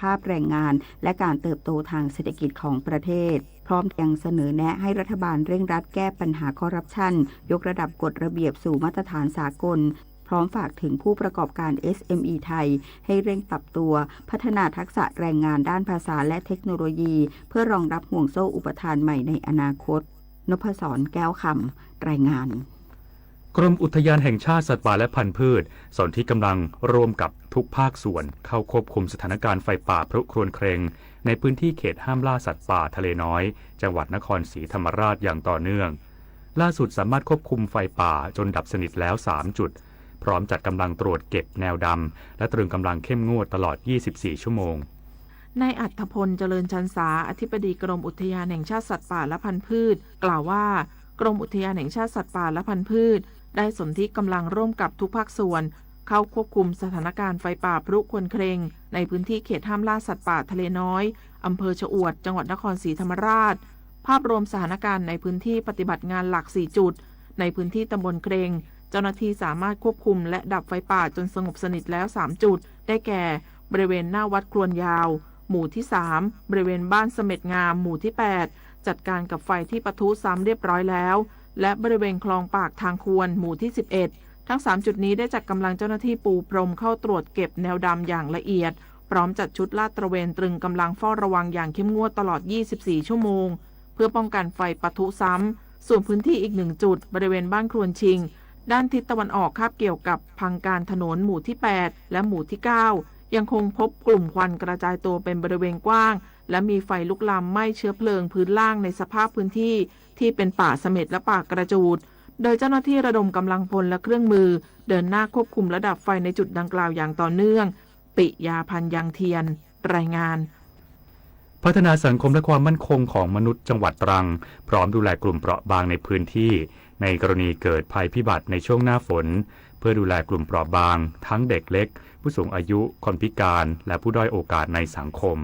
ภาพแรงงาน และการเติบโตทางเศรษฐกิจของประเทศ พร้อมยังเสนอแนะให้รัฐบาลเร่งรัดแก้ปัญหาคอร์รัปชัน ยกระดับกฎระเบียบสู่มาตรฐานสากล พร้อมฝากถึงผู้ประกอบการ เอสเอ็มอี ไทย ให้เร่งปรับตัว พัฒนาทักษะแรงงานด้านภาษาและเทคโนโลยี เพื่อรองรับห่วงโซ่อุปทานใหม่ในอนาคต นพศร แก้วคำ รายงาน กรมอุทยานแห่งชาติสัตว์ป่าและพันธุ์พืช สนธิกำลังร่วมกับทุกภาคส่วนเข้าควบคุมสถานการณ์ไฟป่าพรุครวญเครง ในพื้นที่เขตห้ามล่าสัตว์ป่าทะเลน้อย จังหวัดนครศรีธรรมราชอย่างต่อเนื่อง ล่าสุดสามารถควบคุมไฟป่าจนดับสนิทแล้ว สามจุด พร้อมจัดกำลังตรวจเก็บแนวดำ และตรึงกำลังเข้มงวดตลอด ยี่สิบสี่ ชั่วโมง นายอัฏฐพล เจริญชันสา อธิบดีกรมอุทยานแห่งชาติสัตว์ป่าและพันธุ์พืช กล่าวว่า กรมอุทยานแห่งชาติสัตว์ป่าและพันธุ์พืช ได้สนธิกำลังร่วมกับทุกภาคส่วน เข้าควบคุมสถานการณ์ไฟป่าพรุครวญเครง ในพื้นที่เขตห้ามล่าสัตว์ป่าทะเลน้อย อำเภอชะอวด จังหวัดนครศรีธรรมราช ภาพรวมสถานการณ์ในพื้นที่ปฏิบัติงานหลัก สี่ จุด ในพื้นที่ตำบลเครง เจ้าหน้าที่สามารถควบคุมและดับไฟป่าจนสงบสนิทแล้ว สาม จุด ได้แก่ บริเวณหน้าวัดครวนยาว หมู่ที่ สาม บริเวณบ้านเสม็ดงาม หมู่ที่ แปด จัดการกับไฟที่ปะทุซ้ำเรียบร้อยแล้ว และบริเวณคลองปากทางควร หมู่ที่ สิบเอ็ด ทั้ง สาม จุดนี้ได้จัดกำลังเจ้าหน้าที่ปูพรมเข้าตรวจเก็บแนวดำอย่างละเอียด พร้อมจัดชุดลาดตระเวนตรึงกำลังเฝ้าระวังอย่างเข้มงวดตลอด ยี่สิบสี่ ชั่วโมง เพื่อป้องกันไฟปะทุซ้ำ ส่วนพื้นที่อีก หนึ่ง จุด บริเวณบ้านครวนชิง ด้านทิศตะวันออกคาบเกี่ยวกับพังการถนนหมู่ที่ แปด และหมู่ที่ เก้า ยังคงพบกลุ่มควันกระจายตัวเป็นบริเวณกว้าง และมีไฟลุกลามไหม้เชื้อเพลิงพื้นล่างในสภาพพื้นที่ที่เป็นป่าเสม็ดและป่ากระจูด โดยเจ้าหน้าที่ระดมกำลังพลและเครื่องมือ เดินหน้าควบคุมและดับไฟในจุดดังกล่าวอย่างต่อเนื่อง ปิยา พันยังเทียน รายงาน พัฒนาสังคมและความมั่นคงของมนุษย์จังหวัดตรัง พร้อมดูแลกลุ่มเปราะบางในพื้นที่ ในกรณีเกิดภัยพิบัติในช่วงหน้าฝน เพื่อดูแลกลุ่มเปราะบาง ทั้งเด็กเล็ก ผู้สูงอายุ คนพิการ และผู้ด้อยโอกาสในสังคม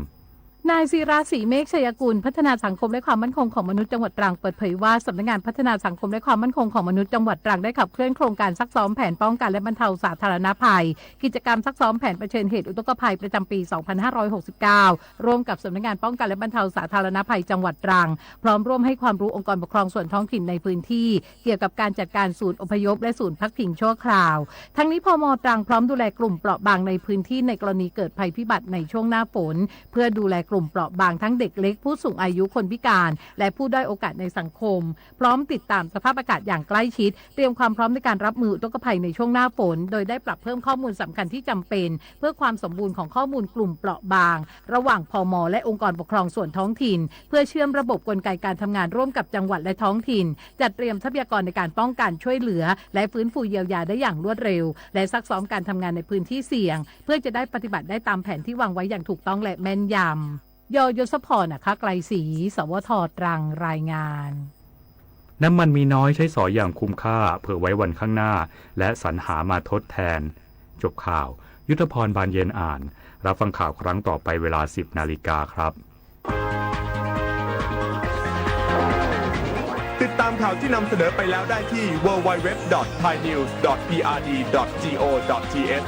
นายศิระ ศรีเมฆชัยกุล พัฒนาสังคมและความมั่นคงของมนุษย์จังหวัดตรัง เปิดเผยว่า สำนักงานพัฒนาสังคมและความมั่นคงของมนุษย์จังหวัดตรัง ได้ขับเคลื่อนโครงการซักซ้อมแผนป้องกันและบรรเทาสาธารณภัย กิจกรรมซักซ้อมแผนเผชิญเหตุอุทกภัยประจำปี สองพันห้าร้อยหกสิบเก้า ร่วมกับสำนักงานป้องกันและบรรเทาสาธารณภัยจังหวัดตรัง พร้อมร่วมให้ความรู้องค์กรปกครองส่วนท้องถิ่นในพื้นที่ เกี่ยวกับการจัดการศูนย์อพยพและศูนย์พักพิงชั่วคราว ทั้งนี้ พม.ตรัง พร้อมดูแลกลุ่มเปราะบางในพื้นที่ในกรณีเกิดภัยพิบัติในช่วงหน้าฝน เพื่อดูแลกลุ่มเปราะบางทั้งเด็กเล็ก ผู้สูงอายุ คนพิการ และผู้ด้อยโอกาสในสังคม พร้อมติดตามสภาพอากาศอย่างใกล้ชิด เตรียมความพร้อมในการรับมืออุทกภัยในช่วงหน้าฝน โดยได้ปรับเพิ่มข้อมูลสำคัญที่จำเป็น เพื่อความสมบูรณ์ของข้อมูลกลุ่มเปราะบาง ระหว่าง พม.และองค์กรปกครองส่วนท้องถิ่น เพื่อเชื่อมระบบกลไกการทำงานร่วมกับจังหวัดและท้องถิ่น จัดเตรียมทรัพยากรในการป้องกันช่วยเหลือ และฟื้นฟูเยียวยาได้อย่างรวดเร็ว และซักซ้อมการทำงานในพื้นที่เสี่ยง เพื่อจะได้ปฏิบัติได้ตามแผนที่วางไว้อย่างถูกต้องและแม่นยำ ย.ยศพร อัครไกรศรี สวท.ตรัง รายงาน น้ำมันมีน้อยใช้สอยอย่างคุ้มค่า เผื่อไว้วันข้างหน้า และสรรหามาทดแทน จบข่าว ยุทธพร บานเย็นอ่าน รับฟังข่าวครั้งต่อไปเวลา สิบ นาฬิกาครับ ติดตามข่าวที่นำเสนอไปแล้วได้ที่ ดับเบิลยู ดับเบิลยู ดับเบิลยู ดอท ไทยนิวส์ ดอท พีอาร์ดี ดอท จี โอ ดอท ที เอช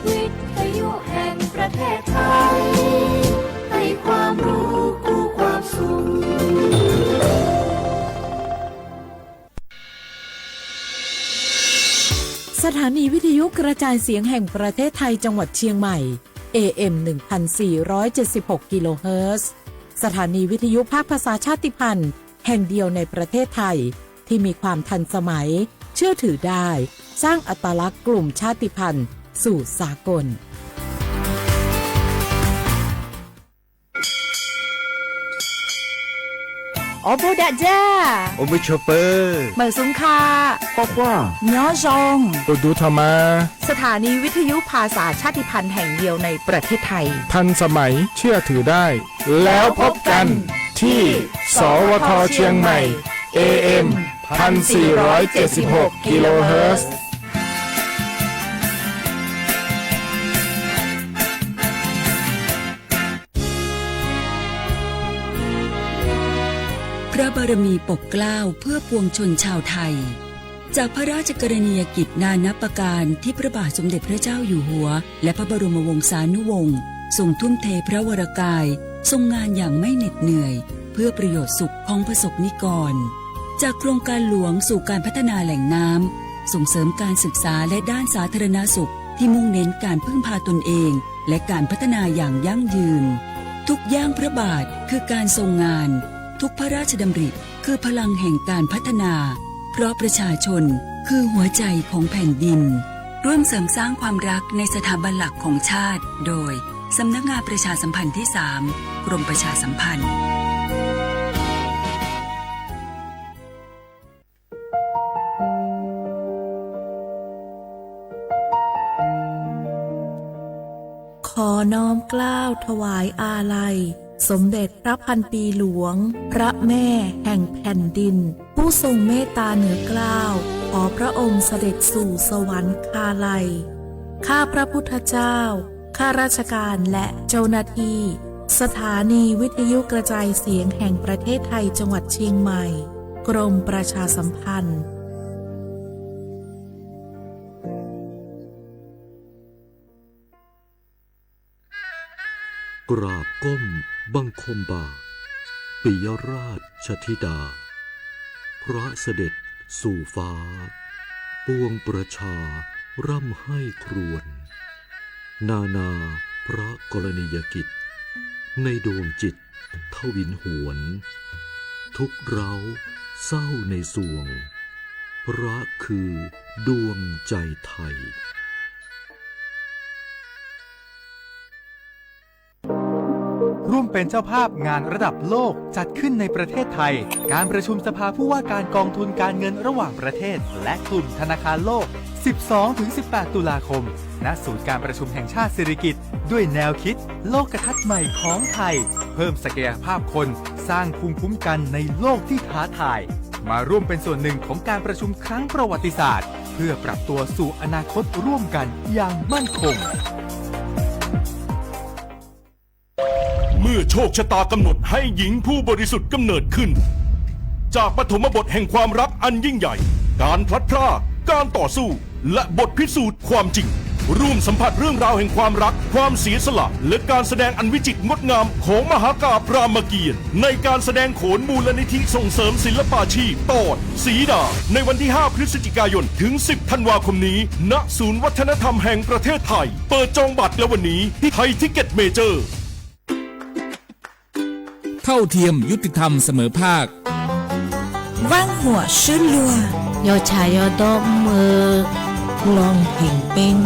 วิทยุแห่งประเทศไทย ให้ความรู้คู่ความสุข สถานีวิทยุกระจายเสียงแห่งประเทศไทยจังหวัดเชียงใหม่ เอ เอ็ม หนึ่งพันสี่ร้อยเจ็ดสิบหก กิโลเฮิรตซ์ สถานีวิทยุภาคภาษาชาติพันธุ์แห่งเดียวในประเทศไทย ที่มีความทันสมัย เชื่อถือได้ สร้างอัตลักษณ์กลุ่มชาติพันธุ์สู่สากล အီၣ်ဘိဒၣ်ဒၣ် အိၣ်မုာ်ဆိးပၢၤ မုာ်ဆူၣ်ခါ ကွၢ်ကွၢ် ညီယီၣ် အိၣ်ဒူထီၣ်မး สถานีวิทยุภาษาชาติพันธุ์แห่งเดียวในประเทศไทย ทันสมัย เชื่อถือได้ แล้วพบกันที่ สวท เชียงใหม่ เอ เอ็ม พันสี่ร้อยเจ็ดสิบหก กิโลเฮิรตซ์ เอ พระบารมีปกเกล้าเพื่อปวงชนชาวไทย จากพระราชกรณียกิจนานับประการที่พระบาทสมเด็จพระเจ้าอยู่หัว และพระบรมวงศานุวงศ์ ทรงทุ่มเทพระวรกาย ทรงงานอย่างไม่เหน็ดเหนื่อย เพื่อประโยชน์สุขของประสบนิกร จากโครงการหลวงสู่การพัฒนาแหล่งน้ำ ส่งเสริมการศึกษาและด้านสาธารณสุข ที่มุ่งเน้นการพึ่งพาตนเอง และการพัฒนาอย่างยั่งยืน ทุกย่างพระบาทคือการทรงงาน ทุกพระราชดำริคือพลังแห่งการพัฒนา เพราะประชาชนคือหัวใจของแผ่นดิน ร่วมเสริมสร้างความรักในสถาบันหลักของชาติ โดย สำนักงานประชาสัมพันธ์ที่สาม กรมประชาสัมพันธ์ ขอน้อมเกล้าถวายอาลัย สมเด็จพระพันปีหลวง พระแม่แห่งแผ่นดิน ผู้ทรงเมตตาเหนือเกล้า ขอพระองค์เสด็จสู่สวรรคาลัย ข้าพระพุทธเจ้า ข้าราชการและเจ้าหน้าที่ สถานีวิทยุกระจายเสียงแห่งประเทศไทยจังหวัดเชียงใหม่ กรมประชาสัมพันธ์ กราบก้มบังคมบาท ปิยราชธิดา พระเสด็จสู่ฟ้า ปวงประชาร่ำไห้ครวญ นานาพระกรณียกิจ ในดวงจิตทวินหวน ทุกข์ร้าวเศร้าในสวง พระคือดวงใจไทย ร่วมเป็นเจ้าภาพงานระดับโลกจัดขึ้นในประเทศไทย การประชุมสภาผู้ว่าการกองทุนการเงินระหว่างประเทศ และกลุ่มธนาคารโลก สิบสองถึงสิบแปด ตุลาคม ณ ศูนย์การประชุมแห่งชาติสิริกิติ์ ด้วยแนวคิดโลกทัศน์ใหม่ของไทย เพิ่มศักยภาพคน สร้างภูมิคุ้มกันในโลกที่ท้าทาย มาร่วมเป็นส่วนหนึ่งของการประชุมครั้งประวัติศาสตร์ เพื่อปรับตัวสู่อนาคตร่วมกันอย่างมั่นคง เมื่อโชคชะตากำหนดให้หญิงผู้บริสุทธิ์กำเนิดขึ้น จากปฐมบทแห่งความรักอันยิ่งใหญ่ การพลัดพราก การต่อสู้ และบทพิสูจน์ความจริง ร่วมสัมผัสเรื่องราวแห่งความรัก ความเสียสละ และการแสดงอันวิจิตรงดงามของมหากาพย์รามเกียรติ์ ในการแสดงโขนมูลนิธิส่งเสริมศิลปาชีพ ตอน สีดา ในวันที่ ห้า พฤศจิกายน ถึง สิบ ธันวาคมนี้ ณ ศูนย์วัฒนธรรมแห่งประเทศไทย เปิดจองบัตรแล้ววันนี้ที่ไทยทิกเก็ตเมเจอร์ เท่าเทียม ยุติธรรม เสมอภาค วันหัวชื่อลัว ยอชายอดอมเมอ ลองเพ่งเป็น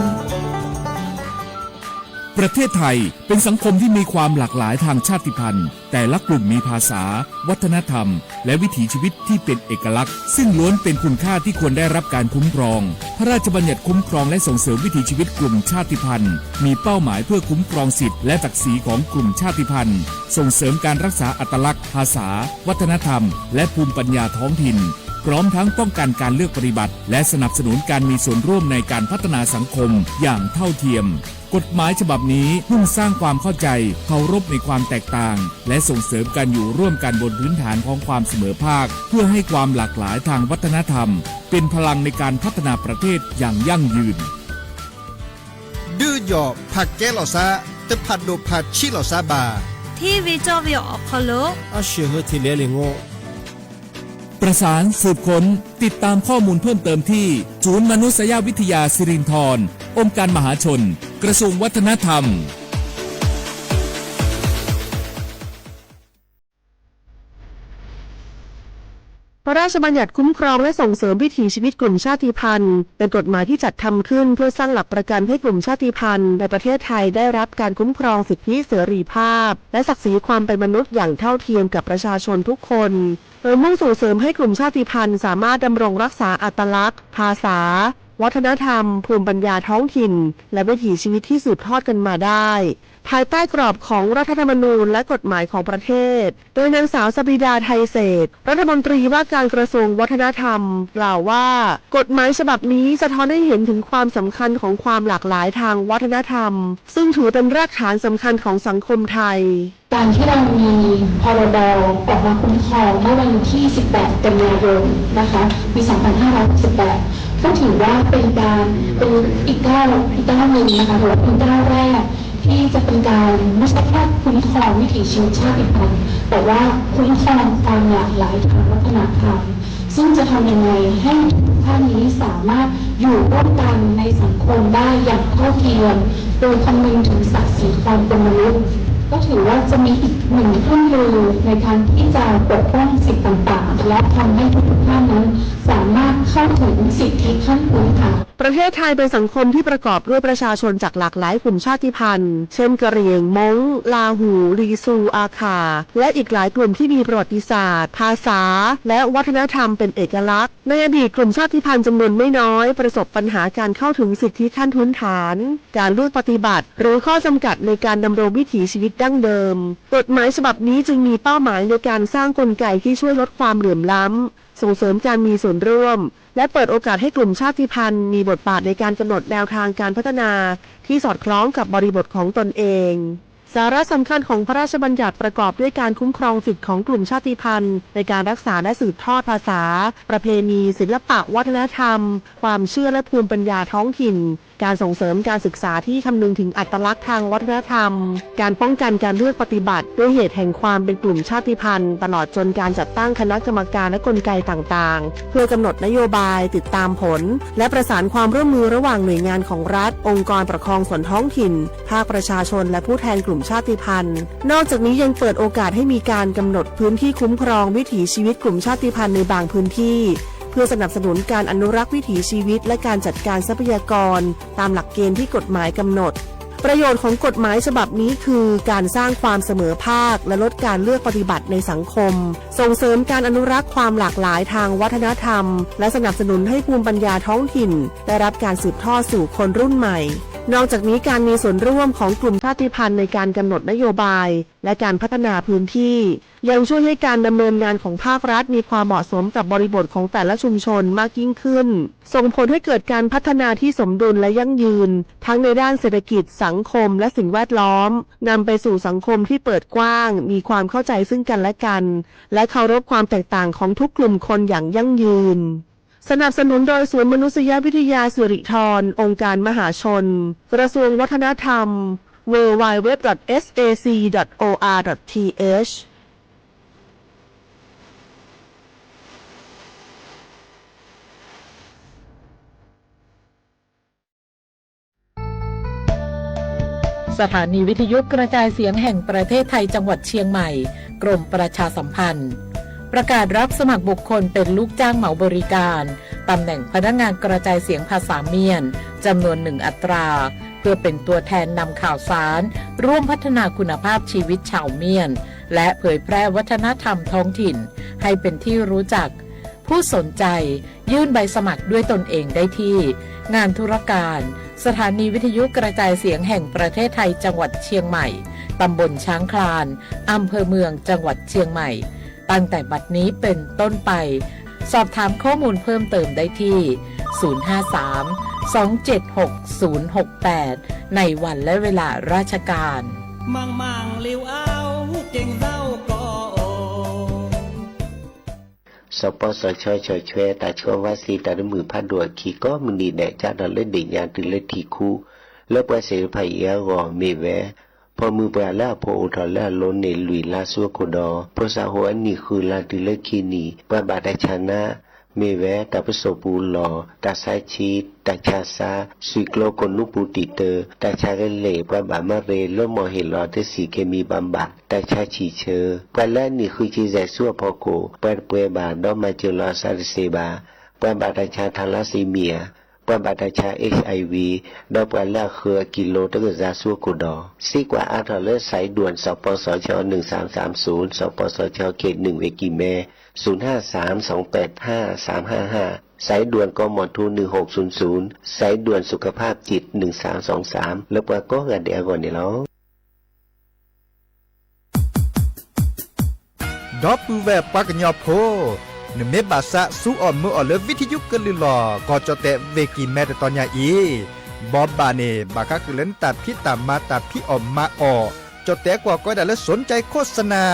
ประเทศไทยเป็นสังคมที่มีความหลากหลายทางชาติพันธุ์ แต่ละกลุ่มมีภาษา วัฒนธรรม และวิถีชีวิตที่เป็นเอกลักษณ์ ซึ่งล้วนเป็นคุณค่าที่ควรได้รับการคุ้มครอง พระราชบัญญัติคุ้มครองและส่งเสริมวิถีชีวิตกลุ่มชาติพันธุ์ มีเป้าหมายเพื่อคุ้มครองสิทธิและศักดิ์ศรีของกลุ่มชาติพันธุ์ ส่งเสริมการรักษาอัตลักษณ์ ภาษา วัฒนธรรม และภูมิปัญญาท้องถิ่น พร้อมทั้งป้องกันการเลือกปฏิบัติ และสนับสนุนการมีส่วนร่วมในการพัฒนาสังคมอย่างเท่าเทียม กฎหมายฉบับนี้มุ่งสร้างความเข้าใจ เคารพในความแตกต่าง และส่งเสริมการอยู่ร่วมกันบนพื้นฐานของความเสมอภาค เพื่อให้ความหลากหลายทางวัฒนธรรม เป็นพลังในการพัฒนาประเทศอย่างยั่งยืน ဒုးယီၣ်ဖးကဲလီၤသး, တဖးဒိၣ်ဖးဆံးလီၤသးဘၣ်. ထံဝံၤကၠီဝံၤအီၣ်ခီလိာ်, အဆၢၣ်ဟၢထံလဲၤလ့ၣ်ငိ ประสานสืบค้น ติดตามข้อมูลเพิ่มเติมที่ ศูนย์มนุษยวิทยาสิรินธร องค์การมหาชน กระทรวงวัฒนธรรม พระราชบัญญัติคุ้มครองและส่งเสริมวิถีชีวิตกลุ่มชาติพันธุ์ เป็นกฎหมายที่จัดทำขึ้นเพื่อสร้างหลักประกันให้กลุ่มชาติพันธุ์ในประเทศไทยได้รับการคุ้มครองสิทธิเสรีภาพ และศักดิ์ศรีความเป็นมนุษย์อย่างเท่าเทียมกับประชาชนทุกคน โดยมุ่งส่งเสริมให้กลุ่มชาติพันธุ์สามารถดำรงรักษาอัตลักษณ์ ภาษา วัฒนธรรม ภูมิปัญญาท้องถิ่น และวิถีชีวิตที่สืบทอดกันมาได้ ภายใต้กรอบของรัฐธรรมนูญและกฎหมายของประเทศ โดยนางสาวสะบีดา ไทยเศรษฐ รัฐมนตรีว่าการกระทรวงวัฒนธรรม กล่าวว่า กฎหมายฉบับนี้สะท้อนให้เห็นถึงความสำคัญของความหลากหลายทางวัฒนธรรม ซึ่งถือเป็นรากฐานสำคัญของสังคมไทย การที่เรามีพรบออกมาคุ้มครองเมื่อวันที่ สิบแปด กันยายน นะคะ ปี สองพันห้าร้อยหกสิบแปด ก็ถือว่าเป็นการ เป็นอีกก้าว อีกก้าวหนึ่งนะคะ ถือว่าเป็นก้าวแรกที่จะเป็นการไม่ใช่แค่คุ้มครองวิถีชีวิตชาติพันธุ์ แต่ว่าคุ้มครองความหลากหลายทางวัฒนธรรม ซึ่งจะทำยังไงให้ทุกท่านนี้สามารถอยู่ร่วมกันในสังคมได้อย่างเท่าเทียม โดยคำนึงถึงศักดิ์ศรีความเป็นมนุษย์ ก็ถือว่าจะมีอีกหนึ่งเครื่องมือในการที่จะปกป้องสิทธิ์ต่างๆ และทำให้ทุกท่านนั้นสามารถเข้าถึงสิทธิขั้นพื้นฐาน ประเทศไทยเป็นสังคมที่ประกอบด้วยประชาชนจากหลากหลายกลุ่มชาติพันธุ์ เช่นกะเหรี่ยง ม้ง ลาหู ลีซู อาข่า และอีกหลายกลุ่มที่มีประวัติศาสตร์ ภาษา และวัฒนธรรมเป็นเอกลักษณ์ ในอดีตกลุ่มชาติพันธุ์จำนวนไม่น้อยประสบปัญหาการเข้าถึงสิทธิขั้นพื้นฐาน การเลือกปฏิบัติ หรือข้อจำกัดในการดำรงวิถีชีวิตดั้งเดิม กฎหมายฉบับนี้จึงมีเป้าหมายในการสร้างกลไกที่ช่วยลดความเหลื่อมล้ำ ส่งเสริมการมีส่วนร่วม และเปิดโอกาสให้กลุ่มชาติพันธุ์มีบทบาทในการกำหนดแนวทางการพัฒนาที่สอดคล้องกับบริบทของตนเอง สาระสำคัญของพระราชบัญญัติประกอบด้วยการคุ้มครองสิทธิของกลุ่มชาติพันธุ์ในการรักษาและสืบทอดภาษา ประเพณี ศิลปะวัฒนธรรม ความเชื่อและภูมิปัญญาท้องถิ่น การส่งเสริมการศึกษาที่คำนึงถึงอัตลักษณ์ทางวัฒนธรรม การป้องกันการเลือกปฏิบัติด้วยเหตุแห่งความเป็นกลุ่มชาติพันธุ์ ตลอดจนการจัดตั้งคณะกรรมการและกลไกต่างๆ เพื่อกำหนดนโยบาย ติดตามผล และประสานความร่วมมือระหว่างหน่วยงานของรัฐ องค์กรปกครองส่วนท้องถิ่น ภาคประชาชน และผู้แทนกลุ่มชาติพันธุ์ นอกจากนี้ยังเปิดโอกาสให้มีการกำหนดพื้นที่คุ้มครองวิถีชีวิตกลุ่มชาติพันธุ์ในบางพื้นที่ เพื่อสนับสนุนการอนุรักษ์วิถีชีวิตและการจัดการทรัพยากร ตามหลักเกณฑ์ที่กฎหมายกำหนด ประโยชน์ของกฎหมายฉบับนี้คือการสร้างความเสมอภาคและลดการเลือกปฏิบัติในสังคม ส่งเสริมการอนุรักษ์ความหลากหลายทางวัฒนธรรม และสนับสนุนให้ภูมิปัญญาท้องถิ่นได้รับการสืบทอดสู่คนรุ่นใหม่ นอกจากนี้การมีส่วนร่วมของกลุ่มชาติพันธุ์ในการกำหนดนโยบาย และการพัฒนาพื้นที่ ยังช่วยให้การดำเนินงานของภาครัฐมีความเหมาะสมกับบริบทของแต่ละชุมชนมากยิ่งขึ้น ส่งผลให้เกิดการพัฒนาที่สมดุลและยั่งยืน ทั้งในด้านเศรษฐกิจ สังคม และสิ่งแวดล้อม นำไปสู่สังคมที่เปิดกว้าง มีความเข้าใจซึ่งกันและกัน และเคารพความแตกต่างของทุกกลุ่มคนอย่างยั่งยืน สนับสนุนโดยศูนย์มนุษยวิทยาสิริธร องค์การมหาชน กระทรวงวัฒนธรรม ดับเบิลยู ดับเบิลยู ดับเบิลยู ดอท เอส เอ ซี ดอท โอ อาร์ ดอท ที เอช สถานีวิทยุกระจายเสียงแห่งประเทศไทยจังหวัดเชียงใหม่ กรมประชาสัมพันธ์ ประกาศรับสมัครบุคคลเป็นลูกจ้างเหมาบริการ ตำแหน่งพนักงานกระจายเสียงภาษาเมียน จำนวนหนึ่งอัตรา เพื่อเป็นตัวแทนนำข่าวสาร ร่วมพัฒนาคุณภาพชีวิตชาวเมียน และเผยแพร่วัฒนธรรมท้องถิ่น ให้เป็นที่รู้จัก ผู้สนใจยื่นใบสมัครด้วยตนเองได้ที่ งานธุรการ สถานีวิทยุกระจายเสียงแห่งประเทศไทยจังหวัดเชียงใหม่ ตำบลช้างคลาน อำเภอเมือง จังหวัดเชียงใหม่ ตั้งแต่บัดนี้เป็นต้นไป สอบถามข้อมูลเพิ่มเติมได้ที่ ศูนย์ห้าสาม สองเจ็ดหก ศูนย์หกแปด ในวันและเวลาราชการ မၢင်မၢင်လဵဝ်အဝ်က့ၤသဝ်ကီးအိၣ် စီၤပီစီၤဆၢ ဆီၣ်ထွဲတၢ်ဆှၢဝဲစ့တၢ်တမုာ်ဖးဒိၣ်အခံ ကိးမုၢ်နံၤဒဲး ကၢ်ထီၣ်လၢဒ့ၣ်ညါတုၤလၢထံၣ်ခူ လၢပှၤသ့ၣ်တဖၣ်အံၤအဂီၢ် မ့ၢ်ဝဲ ဖိမုၣ်ပှၢ်လၢအဖိအိၣ်ထီၣ်လၢအလိၤန့ၣ် လွံၢ်လါဆူအခိၣ်ဒီး ဖိသၣ်ဟိၣ်အနံၣ်ဃုလါတုၤလၢခံနံၣ် ပှၤဘၣ်တၢ်ဆါနါ မ့ၢ်ဝဲတၢ်ပစိာ်ပူၤလီၢ်, တၢ်ဆါဆံး, တၢ်ဆါစါ, သွံၣ်ကျိကိးနူပူၤတံာ်တၢ, တၢ်ဆါကလဲၢ်, ပှၤဘၣ်မၤရ့လိမီၢ်ဟ့ၣ်လီၤတဆံးက့ၤမံၤဘၣ်ဘၣ်, တၢ်ဆါဆံးဆၢ, ပှၤလၢအနံၣ်ဃုဆံယဲၢ်ဆူအဖီခိၣ် ပှၤတပှဲၤဘၣ်ဒီးမၤစၢၤလီၤအသးတသ့ဘၣ်, ပှၤဘၣ်တၢ်ဆါ thalassemia, ပှၤဘၣ်တၢ်ဆါ HIV, ဒီးပှၤလၢအဃၢၤအကံလိတကယၤဆူအခိၣ်ဒီး စံးကွၢ်အါထီၣ်လၢ စဲးဒွဲၣ် စီၤပီစီၤဆၢ နွံစၢမ်စၢမ်သုၣ်, စီၤပီစီၤဆၢ ခ့ၣ်နွံဝ့ၢ်ကံၢ်မဲ, သုၣ်ဟၣ်စၢမ် သွင်ပႅတ်ႇဟၣ် သၢမ်ဟၣ်ဟၣ်, စဲးဒွဲၣ် ကီၢ်မီၢ်ထူ နွံဟူၣ်သုၣ်သုၣ်, စဲးဒွဲၣ် สุขภาพจิต နွံစၢမ်သွင်စၢမ် လၢပှၤကိးဂၤဒဲးအဂီၢ်န့ၣ်လီၤ. ဒီပုၢ်ဝဲၢ်ပှၤကညီဖိ, နမ့ၢ်ဘၣ်သးစူးအီၣ်မုာ်အီၣ်လၢ ဝံထယုကလုၢ်လီၢ် ကီၢ်ကၠီၣ်တဲၣ် ဝ့ၢ်ကံၢ်မဲ တတီၤညါအံၤ, ဘီဘၣ်န့ၣ် ဘၣ်ဃးဃုာ်လၢနတၢ်ဖံးတၢ်မၤ တၢ်ဖံးအီၣ်မၤအီၣ်, ကၠီၣ်တဲၣ်ကွၢ်ကီဒၣ်လၢ สนใจโฆษณา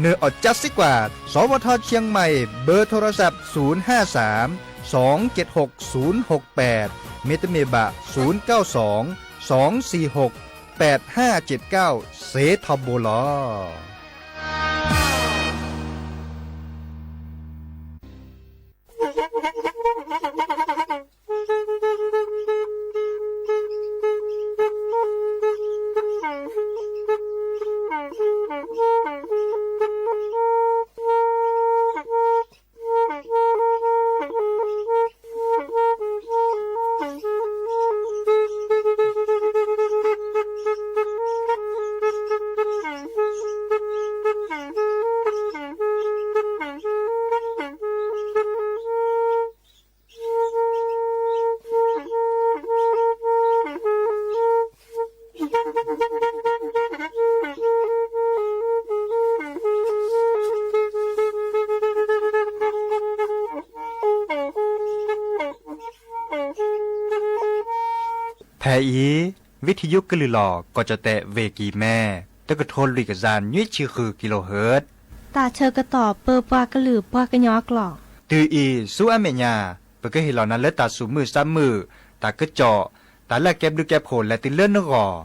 နၢၤအီၣ်ကၠၢစံကွၢ် สวท เชียงใหม่ เบอร์โทรศัพท์ ศูนย์ห้าสาม สองเจ็ดหก ศูนย์หกแปด မ့တမ့ၢ်ဘၣ် ศูนย์เก้าสอง สองสี่หก แปดห้าเจ็ดเก้า စ့ထီဘိလီၤ. ဖဲအံၤ ဝံထံယိကလုၢ်လီၤ ကီၢ်ကၠီၣ်တဲၣ် ဝ့ၢ်ကံၤမဲ တကထိလွံၢ်ကယၤနွံဆံဃု kilohertz တၢ်ဆၢကတီၢ်ပၢပှၤကလုာ်ပှၤကညီအကျိာ်. တုၤအံၤ ဆူအမဲာ်ညါ ပကဟ့ၣ်လီၤနၤလၢတၢ်သူၣ်မုာ်သးမုာ်, တၢ်ကစီၣ်, တၢ်လၢအကဲဘျုးကဲဖှိၣ်လဲၤတုၤလၢနဂီၢ်.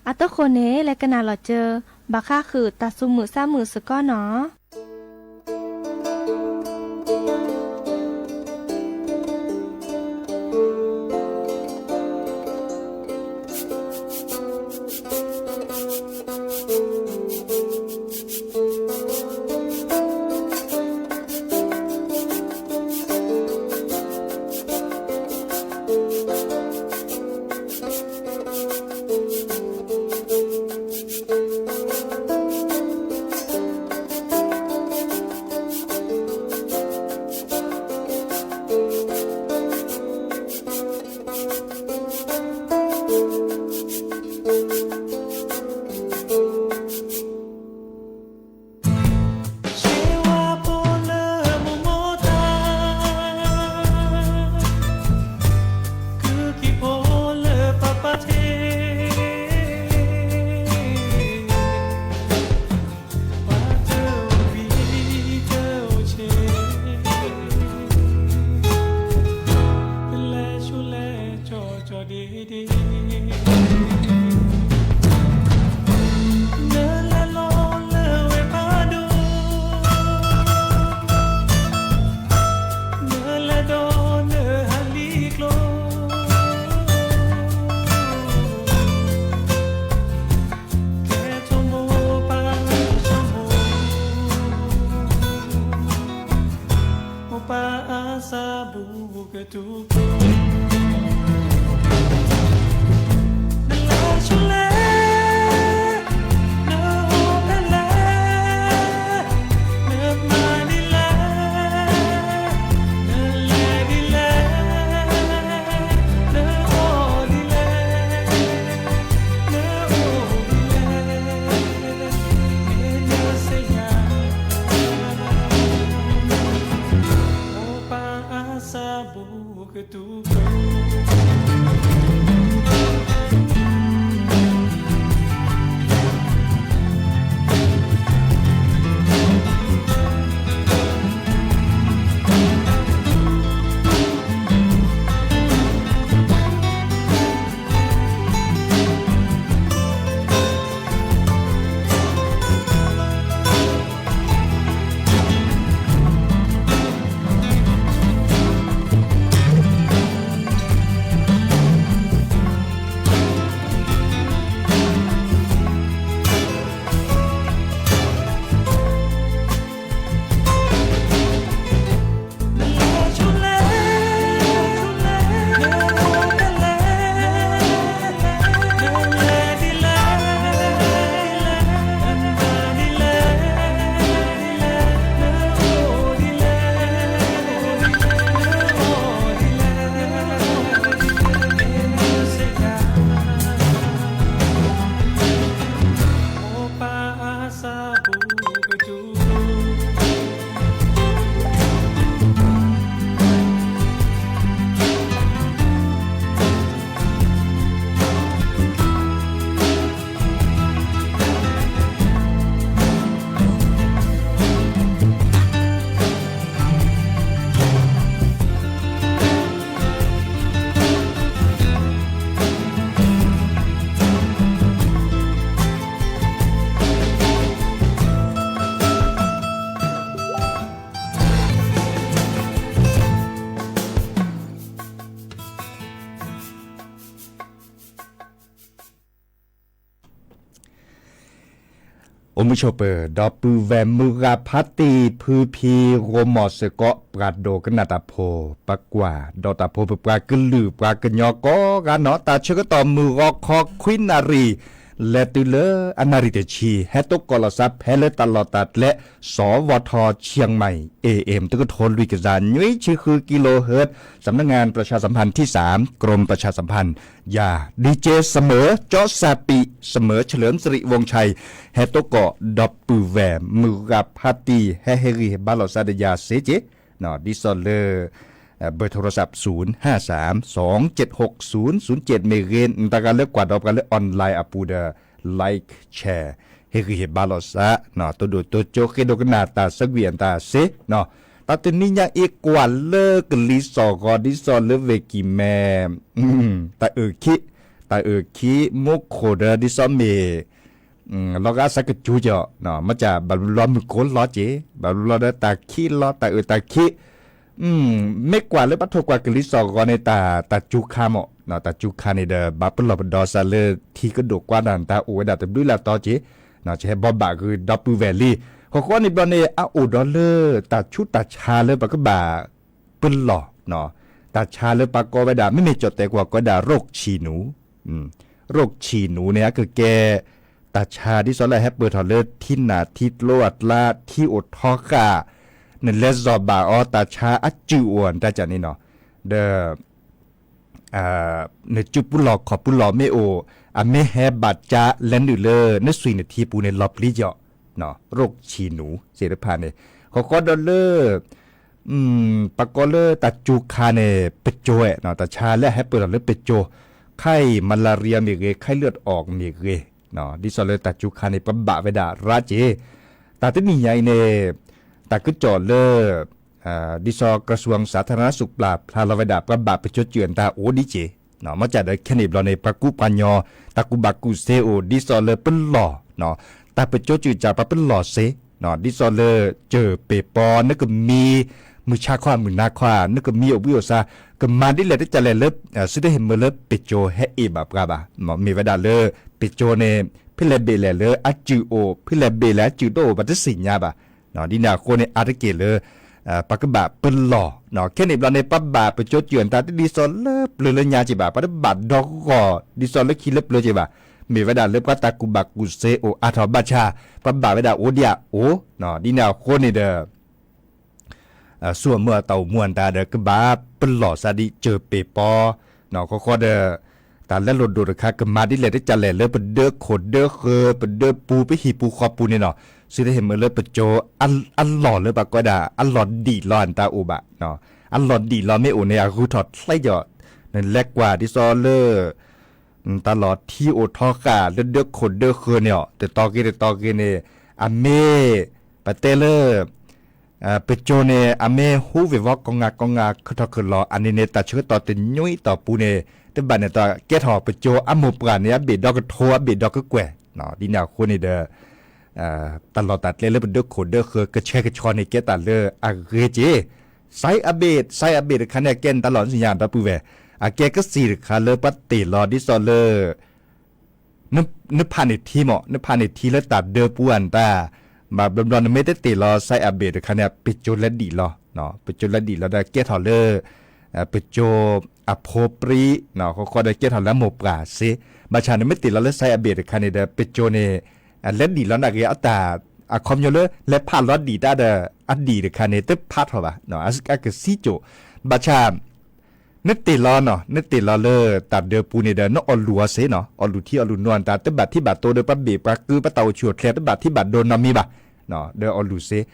အဃိန့ၣ် လဲၤကနၣ်လီၤစၢၤ ဘၣ်ဃးဃုာ်တၢ်သူၣ်မုာ်သးမုာ်စ့ၢ်ကီးနီၤ. အိၣ်မုာ်ဆိးပၢၤ ဒီပုၢ်ဝဲၢ်မုၢ်ဂၤဖးတံၢ် ဖုဖံ ဂီၤမီၤစ့ၢ်ကီး ပှၤဒိကနၣ်တၢ်ဖိ ပကွၢ်ဒီးတၢ်ဖိ ပပှၤကလုာ် ပှၤကညီကိးဂၤနီၣ် တၢ်ဆၢကတီၢ်မုၢ်ဂီၤခီခွံနၣ်ရံၣ် လဲၤတုၤလၢအနၣ်ရံၣ်တဆံ ဟဲတိကိးလီၤသးဖဲလၢတၢ်လီၢ်တၢ်ကျဲ စီၤဝီၤထီၣ် ဆံၣ်မံၣ် AM တကထိလွံၢ်ကယၤနွံဆံဃု kilohertz สำนักงานประชาสัมพันธ์ที่สาม กรมประชาสัมพันธ์ ယၤ DJ เสมอ จอสปี เสมอ เฉลิมสิริวงศ์ชัย ဟဲတိကိးဒီပုၢ်ဝဲၢ်မုၢ်ဂၤဖးတံၢ် ဟဲဟ့ၣ်ဂံၢ်ဟ့ၣ်ဘါလိာ်သးဒီးယၤစ့ၢ်ကီး ဒ်သိးလၢ เบอร์โทรศัพท์ ศูนย์ห้าสาม สองเจ็ดหก ศูนย์ศูนย์เจ็ด မ့ၢ်ဂ့ၤ နတဂၤလၢကွၢ်ဒီးပှၤလၢ online အပူၤဒီး like share ဟ့ၣ်ဂံၢ်ဟ့ၣ်ဘါလိာ်သး တိဒိၣ်တိကၠိ ဃ့ဒိကနၣ်တၢ်သၢကွံာ်အတၢ်စ့ၢ် တၢ်တနံၤညါအံၤကွၢ်လၢကလံၤစိးဂီၤ ဒ်သိးလၢဝ့ၢ်ကံၢ်မဲ တၢ်အုၣ်ခံ တၢ်အုၣ်ခံ မူခိၣ်ဒီး ဒ်သိးမ့ၢ် လီၤဂာ်အသးကစူၤကီး မ့ၢ်ကဘၣ်ဘျီမုၢ်ကိလီၤက့ၤ ဘၣ်ဘျီဒီးတၢ်ခံလီၤ တၢ်အုၣ်တၢ်ခံ မ့ၢ်ကွၢ်လၢပထိၣ်ကွၢ်ကလံၤစိးဂီၤန့ၣ် တၢ် တၢ်စူၤခါမး တၢ်စူၤခါန့ၣ်ဒီး ဘၣ်ပလီၢ်ပဒီသးလၢထံကဒိၣ်ကွၢ်တၢ် တၢ်အိၣ်ဝဲဒၣ်တဘျုးလၢ်တီက့ၤ ဟဲဘီဘၣ်ဂ့ၤဒီပုၢ်ဝဲၢ်လံ ဃီဃီန့ၣ်ဘျီန့ၣ် အအိၣ်ဒီးလၢတၢ်ဆူးတၢ်ဆါလၢပကဘၣ် ပလီၢ် တၢ်ဆါလၢပှၤကိးဝဲဒၣ် မ့မ့ၢ်ကၠီၣ်တဲာ်ကွၢ်ကိးဝဲဒၣ် ရိးဆံၣ်နူၤ ရိးဆံၣ်နူၤန့ၣ် အကကဲ တၢ်ဆါဒ်သိးလၢအဟဲပၢၢ်ထီၣ်လၢထံနၢ်ထံကျိအကျါ ထံအိၣ်ထီဃာ် နလဲၤစီၤဘၣ်အီၤ တၢ်ဆါအစုၣ်အိၣ်တၢ်ကန့ၣ်နီၤ ဒီး နစုပူလီၢ်ခီၣ်ပူလီၢ်မ့ၢ်အိၣ် အမ့ၢ်ဟဲဘၣ်ကၠါလဲၤနုာ်လၢ နဆွံၣ်နထံပူၤန့ၣ် လီၤပျံၤကီး ရိးဆံၣ်နူၤသ့ၣ်တဖၣ်န့ၣ် ဃီဃီဒီးလၢ ပှၤကိးလၢတၢ်စူၤခါန့ၣ် ပစိၤဝဲ တၢ်ဆါလၢအဟဲပၢၢ်ထီၣ်လၢပစိၤ ไข้มาลาเรีย မ့ၢ်ဂ့ၤ ไข้เลือดออก မ့ၢ်ဂ့ၤ ဒ်သိးလၢတၢ်စူၤခါန့ၣ် ပဘၣ်ဝဲဒၣ်ရၣ်က့ၤ တၢ်တနံၤညါအံၤန့ၣ် တၢ်ကစီၣ်လၢ ဒ်သိး กระทรวงสาธารณสุข ပျၢ်ဖျါလီၤဝဲဒၣ် ပှၤဘၣ်ပစိၤစၢၢ်အတၢ်အိၣ်ဒံးက့ၤ မ့ၢ်ကဒီးခဲန့ၣ်ဘျီန့ၣ် ပှၤကူပှၤညီ တၢ်ကူၣ်ဘၣ်ကူၣ်သ့အိၣ် ဒ်သိးလၢပလီၢ် တၢ်ပစိၤစၢၢ်ကပှၤပလီၢ်စ့ ဒ်သိးလၢစၢၢ်ပ့ၤပီ နကမံ မုၢ်ဆါခီ မုၢ်နၤခီ နကမံအိၣ်ဘှံးအိၣ်ဆါ ကမၤဒ်လဲၣ်တကလဲၣ်လၢ သုတဟ့ၣ်မၢလၢပစိၤဟဲအ့ၣ်ဘၣ်ပှၤဘၣ် မ့ၢ်ဝဲဒၣ်လၢ ပစိၤန့ၣ် ဖဲလဲၣ်ဘ့ၣ်လဲၣ်လၢအစုၣ်အိၣ် ဖဲလဲၣ်ဘ့ၣ်လဲၣ်အစုၣ်တအိၣ် ပှၤတသ့ၣ်ညါဘၣ် ဒ်န့ၣ်အဃိန့ၣ် အါတက့ၢ်လၢ ပှၤကဘၣ်ပလီၢ် ခဲန့ၣ်ဘျီန့ၣ် ပှၤဘၣ်ပစိၤစၢၢ်အတၢ်တဒ်သိးလၢပျၢၤလၢညါက့ၤဘၣ် ပှၤတဘၣ်ဒီဂီၢ် ဒ်သိးလၢခံလၢပျၢၤက့ၤဘၣ် မ့ၢ်ဝဲဒၣ်လၢပှၤတၢ်ကူၣ်ဘၣ်ကူၣ်သ့အိၣ်အါထီၣ်ဘၣ်ဆၣ် ပှၤဘၣ်ဝဲဒၣ်အိၣ်ဒံးအအိၣ် ဒ်န့ၣ်အဃိန့ၣ်ဒီး ဆူအမုၢ်အတၢ်အိၣ်မူအတၢ်ဒီး ကဘၣ်ပလီၢ်သးဒ်စၢၢ်ပ့ၤပီ ဃီဃီဒီး တၢ်လၢလိာ်ဒိၣ်တခါ ကမၤဒ်လဲၣ်တကလဲၣ်လၢပဒၢခိၣ်ဒၢဃၢၤ ပဒၢပူၤပဟံၣ်ပူၤဃီပူၤန့ၣ်နီၤ သုတဟ့ၣ်မၢလၢပစိၤ အလီၢ်လၢပှၤကိးဝဲဒၣ် အလီၢ်ဒံၣ်လီၤအတၢ်အိၣ်ဘၣ် အလီၢ်ဒံၣ်လီၤမ့ၢ်အိၣ်န့ၣ် အဂုၤထီၣ်ချ့ကီး နလဲၤကွၢ်ဒ်သိးလၢ တၢ်လီၢ်ထံအိၣ်ထီဃာ်လၢဒၢခိၣ်ဒၢဃၢၤန့ၣ်အီၤ တတီၤဂ့ၤတတီၤဂ့ၤန့ၣ် အမ့ၢ် ပတဲလၢ ပစိၤန့ၣ် အမ့ၢ်ဟူဝ့ၢ်ဝီကိးဂၤကိးဂၤ ခၢၣ်ထီၣ်ခၢၣ်လီၤ အန့ၣ်န့ၣ် တၢ်ဆၢကတီၢ်တနွံအတီၢ်ပူၤန့ၣ် တဘၣ်န့ၣ်တကဲထီၣ်ပစိၤအမိၢ်ပှၢ်န့ၣ် အဘ့ၣ်ဒီကထိ အဘ့ၣ်ဒီကကွဲၢ် ဒ်န့ၣ်အဃိန့ၣ်ဒီး တၢ်လီၢ်တၢ်ကျဲလၢပဒၢခိၣ်ဒၢဃၢၤ ကဆှဲကဆှီန့ၣ် ကဲတၢ်လၢအဂ့ၤက့ၤ စဲးအဘ့ၣ် စဲးအဘ့ၣ်တခါန့ၣ် အကဲန့ၣ်တၢ်လီၢ်နစံၣ်ညါဒီပုၢ်ဝဲၢ် အကဲကစံၣ်တခါလၢပှၤတ့ၢ်လီၤဒ်သိးလၢ နဖးန့ၢ်ထံမး နဖးန့ၢ်ထံလၢတၢ်ဒၢပူၤအတၢ် ဘၣ်ဘျီဘျီနမ့ၢ်တတ့ၢ်လီၤ စဲးအဘ့ၣ်တခါန့ၣ် ပစိၤလဲၤဒံၣ်လီၤ ပစိၤလဲၤဒံၣ်လီၤဒီးကဲထီၣ်လၢ ပစိၤအဖိပြံ ဃီဃီဒီးကဲထီၣ်လၢအမိၢ်ပှၢ်စ့ ဘၣ်ဆၣ်နမ့ၢ်တ့ၢ်လီၤလၢစဲးအဘ့ၣ်တခါန့ၣ်ဒီး ပစိၤန့ၣ် လဲၤဒံၣ်လီၤနာ်ဂ့ၤ အတၢ် အခီပညီလၢ လဲၤဖးလီၤဒံၣ်တၢ်ဒီး အဒံၣ်တခါန့ၣ် တဖးထီၣ်ဘၣ် အကစံၣ်ကၠိၣ် ဘၣ်ဆၣ် နတ့ၢ်လီၤနီၤ နတ့ၢ်လီၤလၢတၢ်ဒၢပူၤန့ၣ်ဒီး နအီၣ်လူၢ်အီၤစ့နီၤ အီၣ်လူၢ်ထံအီၣ်လူၢ်နိအတၢ် တဘၣ်ထံၣ်ဘၣ်တိၤဒီး ပှၤဘ့ၣ်ပှၤကု ပှၤတၢ်အိၣ်ဆူၣ်အိၣ်ချ့ တဘၣ်ထံၣ်ဘၣ်ဒိနီတမံၤဘၣ် ဒီးအီၣ်လူၢ်စ့ ဒ်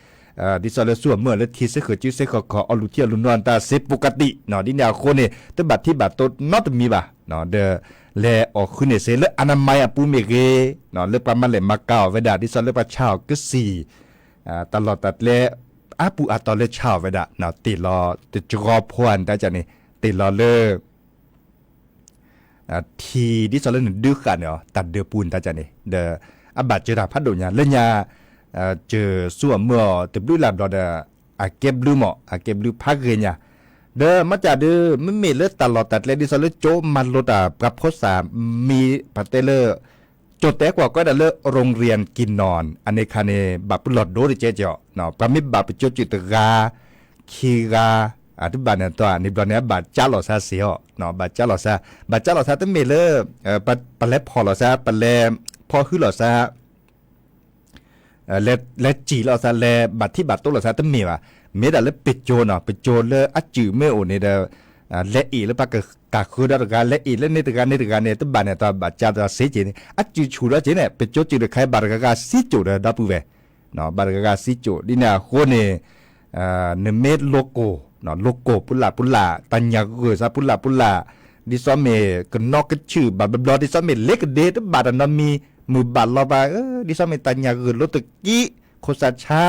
သိးလၢဆူအမုၢ်လၢထံဆၢဃုာ်စုဆၢဃုာ်ခီၣ် အီၣ်လူၢ်ထံအီၣ်လူၢ်နိအတၢ်စ့ ပကတံၢ် ဒ်န့ၣ်အဃိန့ၣ် တဘၣ်ထံၣ်ဘၣ်တိၤနီတမံၤဘၣ် ဒီး လဲၤအီၣ်ဃုန့ၣ်စ့ လၢအနမံၤအပူၤမ့ၢ်ဂ့ၤ လၢပှၤမၤလဲၣ်မၤကၤအီၤဝဲဒၣ် ဒ်သိးလၢပှၤဆါအီၤကစံၣ် တၢ်လီၢ်တၢ်ကျဲ အါပူၤအါတီၤလၢဆါအီၤဝဲဒၣ် တ့ၢ်လီၤတကီဖီအတၢ်န့ၣ် တ့ၢ်လီၤလၢ ထံဒ်သိးလၢနဒုးဃာ်န့ၣ်အီၤ တၢ်ဒၢပူၤန့ၣ်တၢ်န့ၣ် ဒီး အဘၣ်စၢၤတၢ်ဖးဒိၣ်ညါ လၢညါ စၢၤဆူအမုၢ်အီၤတဘျုးလၢ်ဘျီဒီး အကဲဘျုးမး အကဲဘျုးဖးဂ့ၤညါ ဒီးမ့ၢ်တၢ်ဒုး မ့မ့ၢ်လၢတၢ်လီၢ်တၢ်ကျဲဒ်သိးလၢကၠိမၤလိတၢ်ပှၤဖိသၣ်မံၤ ပတဲလၢ ကၠိၣ်တဲကွၢ်ကွဲးဒၣ်လၢ ရိၣ်ရံၣ်ကံၣ်နီၣ် အန့ၣ်ခါန့ၣ် ဘၣ်ပလီၢ်ဒိတကဲကီး, ပှၤမ့ၢ်ဘၣ်ပကၠိၣ်စူၣ်တဂၤ, ခံဂၤ, တဘၣ်န့ၣ်တၢ်န့ၣ်ဘျီန့ၣ် အဘၣ်ကၠါလီၤစါစ့ၢ်အီၤ, ဘၣ်ကၠါလီၤစါ, ဘၣ်ကၠါလီၤစါတမ့ၢ်လၢ ပလဲၤဖီၣ်လီၤစါ, ပလဲၤဖီၣ်ဟုလီၤစါ လဲၤစံၣ်လီၤစါ, လဲၤဘၣ်ထံၣ်ဘၣ်တိလီၤစါတမ့ၢ်ဘၣ်. မ့ၢ်ဒၣ်လၢပကၠိၣ်နီၤ, ပကၠိၣ်လၢအစုၣ်မ့ၢ်အိၣ်န့ၣ်ဒီး လဲၤအ့ၣ်လၢပှၤကဃၢၤဒီတဂၤ, လဲၤအ့ၣ်လၢန့ၣ်တဂၤန့ၣ်တဂၤန့ၣ် တဘၣ်န့ၣ်တၢ်ဘၣ်ကၠါတၢ်စ့ၢ်ကီးန့ၣ် အစုၣ်ဆူၣ်ဒီးက့ၤန့ၣ် ပကၠိၣ်စူၣ်တခါအံၤ ဘၣ်တဂၤဂၤစံၣ်ကၠိၣ်ဒီးဒီပုၢ်ဝဲၢ်, ဘၣ်တဂၤဂၤစံၣ်ကၠိၣ် ဒ်န့ၣ်အဃိန့ၣ် နမ့ၢ်လိၤကိၢ်, လိၤကိၢ်ပူၤလၢ်ပူၤလၢ်, တၢ်ညၣ်ဂိၢ်စါပူၤလၢ်ပူၤလၢ်, ဒ်သိးမ့ၢ်ကနီကဆူၣ်ဘၣ်ဘျီဘျီ, ဒ်သိးမ့ၢ်လ့ကဒ့တဘၣ်တၢ်နီတမံၤ, မုၢ်ဘၣ်လီၤဘၣ်, ဒ်သိးမ့ၢ်တၢ်ညၣ်ဂိၢ်လိၤတကံ, ခိၣ်စၢ်ဆါ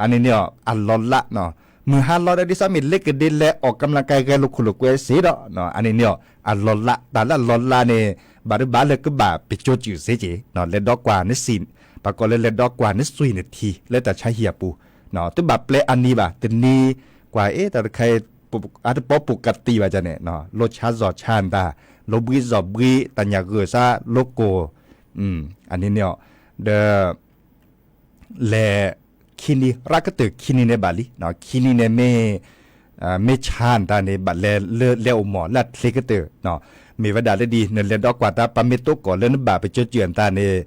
အန့ၣ်န့ၣ်အီၤ အလီၤလး, မုၢ်ဟါလီၤဒီး ဒ်သိးမ့ၢ်လ့ကဒ့လဲၤအီၣ်ကမျၢၢ်ကဲဂဲၤလိာ်ခိၣ်လိာ်ကွဲစ့ၢ်ဒီး အန့ၣ်န့ၣ်အီၤ အလီၤလး, တၢ်လၢအလီၤလးန့ၣ် ဘၣ်ဒုးဘၣ်လၢကဘၣ်ပကၠိၣ်စူၣ်စ့ၢ်ကီး, လဲၤဒီးကွၢ်နစံၣ်, ပှၤကိးလၢလဲၤဒီးကွၢ်နစွံၣ်နထံလၢတၢ်ဆါဟံၣ်အပူၤ, တဘၣ်ပျဲအနံၤဘၣ်, တနံၤကွၢ်အ့ၣ် တၢ်တခါအံၤ အတပီပူၤကတံၢ်ဘၣ်န့ၣ်, လိၤဆါစီၤဆါနတၢ်, လိၤဘှံးစီၤဘှံး, တၢ်ညၣ်ဂိၢ်စါလိၤကိၢ်, အန့ၣ်န့ၣ်အီၤ, ဒီး လဲၤ ခံနံၤ ရၣ်ကတၢၢ်ခံနံၤန့ၣ်ဘၣ်လံ, ခံနံၤန့ၣ်မ့ၢ် မ့ၢ်ဆါနတၢ်န့ၣ် ဘၣ်လဲၤလၢလဲၤအိၣ်မီၢ်လၢအချ့ကတၢၢ်, မ့ၢ်ဝဲဒၣ်လၢဒ် နလဲၤဒီးကွၢ်တၢ် ပှၤမ့ၢ်တိကိးလၢနဘၣ်ပကၠိၣ်စူၣ်နတၢ်န့ၣ်,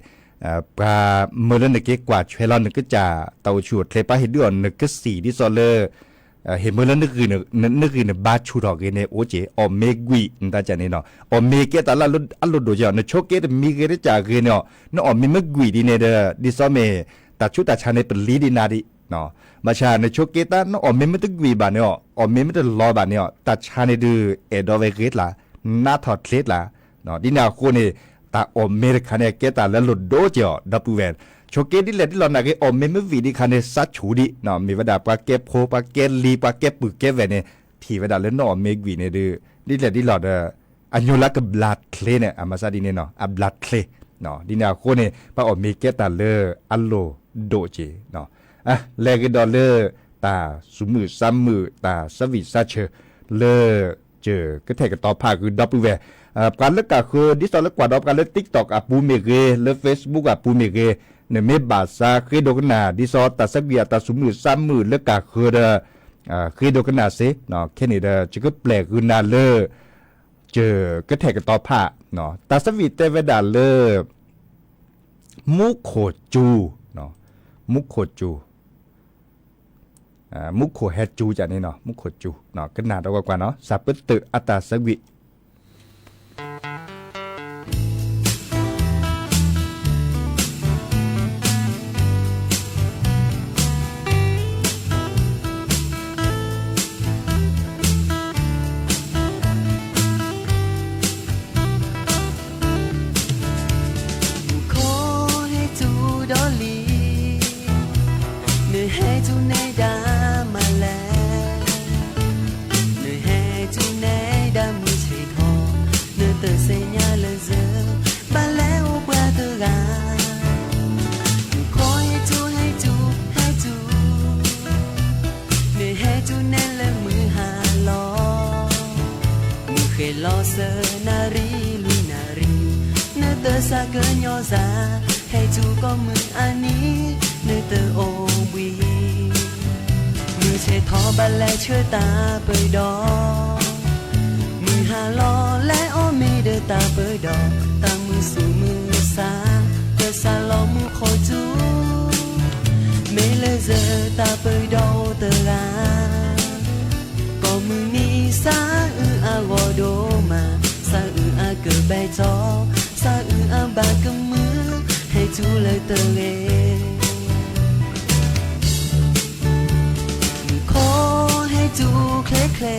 ပှၤမၢလၢနက့ၤကွၢ်ဆွဲလီၤ နကစၢ်တၢ်အိၣ်ဆူၣ်အိၣ်ချ့ ပှၤဟ့ၣ်ဒုးအီၤ နကစံၣ်ဒ်သိးလၢ ဟ့ၣ်မၢလၢ နဂံၢ်နဘါဆူၣ်ထီၣ်ဂ့ၤန့ၣ် အိၣ်က့ၤ အီၣ်မ့ၤကွံာ်နတၢ်ကန့ၣ်နီၤ, အီၣ်မ့ၤကဲတၢ်လၢအလိၣ်ဒိၣ်က့ၤအီၤ, နဆိးက့တမံၤဂ့ၤတကးဂ့ၤန့ၣ်အီၤ, နအီၣ်မ့ၤမ့ၢ်ကွံာ်ဒ်န့ၣ်ဒီး ဒ်သိးမ့ၢ် တၢ်ဆူးတၢ်ဆါန့ၣ်ပလံၤဒံးနၤဒံး, ဘၣ်ဆၣ်နဆိးက့တၢ် နအီၣ်မ့ၤမ့ၢ်တကွံာ်ဘၣ်န့ၣ်အီၤ, အီၣ်မ့ၤမ့ၢ်တလီၤဘၣ်န့ၣ်အီၤ, တၢ်ဆါန့ၣ်ဒုး အဲၣ်ဒိးဝဲဂ့ၤကျါ, နးထီၣ်ချ့ကျါ, ဒ်န့ၣ်အဃိန့ၣ် တၢ်အီၣ်မ့ၤတခါန့ၣ် ကဲတၢ်လၢအလိၣ်ဒိၣ်က့ၤအီၤ ဒီပုၢ်ဝဲၢ်, ဆိးက့ဒ်လဲၣ်ဒ်လဲၣ်နာ်က့ အီၣ်မ့ၤမ့ၢ်ဝံၤဒံးခါန့ၣ် စးဆူၣ်ဒံး, မ့ၢ်ဝဲဒၣ်ပှၤကဲဖိ ပှၤကဲလံၤ ပှၤကဲပုၢ်ကဲဝဲၢ်န့ၣ် ထံၣ်ဝဲဒၣ်လၢနအီၣ်မ့ၤကွံာ်န့ၣ်ဒုး ဒ်လဲၣ်ဒ်လဲၣ်ဒီး အညိလၢကဘျါချ့န့ၣ် အမၤစၢ်ဒ်န့ၣ်နီၤ အဘျါချ့, ဒ်န့ၣ်အဃိန့ၣ် ပှၤအီၣ်မ့ၤကဲတၢ်လၢအလိၣ်ဒိၣ်က့ၤ, လဲၤကဒီးလၢ တၢ်သူၣ်မုာ်သးမုာ် တၢ်ဆၢဝံၣ်ဆၢဆၢ လၢ ကၠၢၢ်ကထဲကတီၤဖးဂုာ်ဒီပုၢ်ဝဲၢ်, ပှၤလၢကဃၢၤ ဒ်သိးလၢကွၢ်ဒီးပှၤလၢ TikTok အပူၤမ့ၢ်ဂ့ၤ လၢ Facebook အပူၤမ့ၢ်ဂ့ၤ, နမ့ၢ်ဘၣ်စးဃ့ဒိကနၣ် ဒ်သိးတၢ်ဆၢကွံာ်အတၢ်သူၣ်မုာ်သးမုာ်လၢကဃၢၤဒီး ဃ့ဒိကနၣ်စ့, ခဲန့ၣ်ဒီး ယကပျဲၢ်ဃုာ်နၤလၢ ကၠၢၢ်ကထဲကတီၤဖး, တၢ်ဆၢဝံၣ်တဲဝဲဒၣ်လၢ မူခိၣ်စူၤ, မူခိၣ်စူၤ မူခိၣ်ဟဲစူၤန့ၣ်နီၤ မူခိၣ်စူၤ, ကနၣ်ဒီးကွၢ်ကွၢ်နီၤ စၢ်ပတုာ်အတၢ်ဆၢဝံၣ် မူခိၣ်ဟဲစူၤဒီးလံ, နဟဲစူၤနဲဒၣ်မးလဲၣ်, နဟဲစူၤနဲဒၣ်မုၢ်ဆ့ၣ်ထီၣ်, နတသ့ၣ်ညါလၢၤစၢၤ, ဘၣ်လဲၤအိၣ်ပှၤတဂၤ, မူခိၣ်ဟဲစူၤ ဟဲစူၤ ဟဲစူၤ နဟဲစူၤနဲလၢမုၢ်ဟါလီၤ, မုၢ်ဃ့လီၤသၢနၣ်ရံၣ်လွံၢ်နၣ်ရံၣ်, နတသးကညီၤစၢ်, ဟဲစူၤကိးမုၢ်အနံၤ, နတအိၣ်ဘှံး, မုၢ်ဆ့ၣ်ထီၣ်ဘၣ်လဲၤဆှၢတၢ်ပၢၢ်ဒီး မုၢ်ဟါလီၤလဲၤအီၣ်မ့ၤဒီးတၢ်ပၢၢ်ဒီး, တၢ်မုာ်သူၣ်မုာ်သး, ကစၢ်လီၤမူခိၣ်စူၤ, မ့ၢ်လၢစၢၤတၢ်ပၢၢ်ဒီးအိၣ်တဂၤ, ကိးမုၢ်နံၤသးအုးအဂီၢ်ဒိၣ်မး, သးအုးအကဘဲၣ်ထီၣ်, သးအုးအဘၣ်ကမုာ်, ဟဲစူၤလၢတဂ့ၤ မူခိၣ်ဟဲစူၤချ့ချ့, ခဲ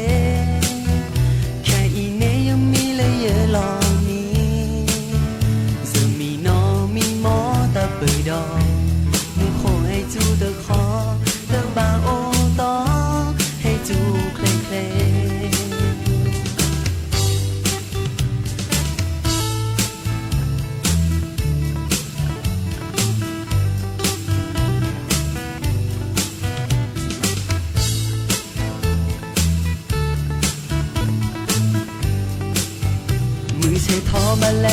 အံၤန့ၣ်ယမံလၢယလီၢ်မံ, ယမံနီၢ်မံမီၢ်တၢ်ပၢၢ်ဒီး, မူခိၣ်ဟဲစူၤတခီ, တဘၣ်အိၣ်တီ, ဟဲစူၤချ့ချ့ မ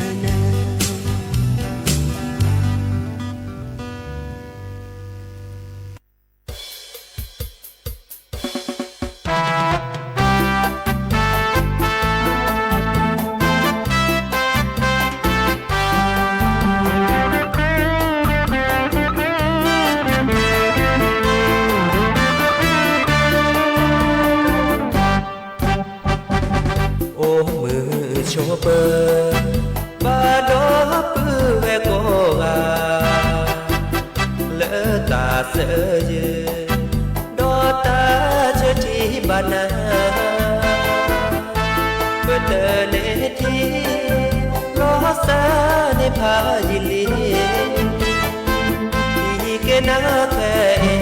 တၢ်ကမၣ်လၢနၤ အိၣ်မုာ်ဆိးပၢၤ ဘၣ်ဒီပုၢ်ဝဲၢ်ကိးဂၤ လၢတၢ်ဆၢယုၢ် ဒီးတၢ်ဆၢထံၣ်ဘၣ်နၤ ပတန့ၢ်ထံ လီၤစၢ်န့ၢ်ဖးယံာ်လံ ထံၣ်က့ၤနၤခဲအံၤ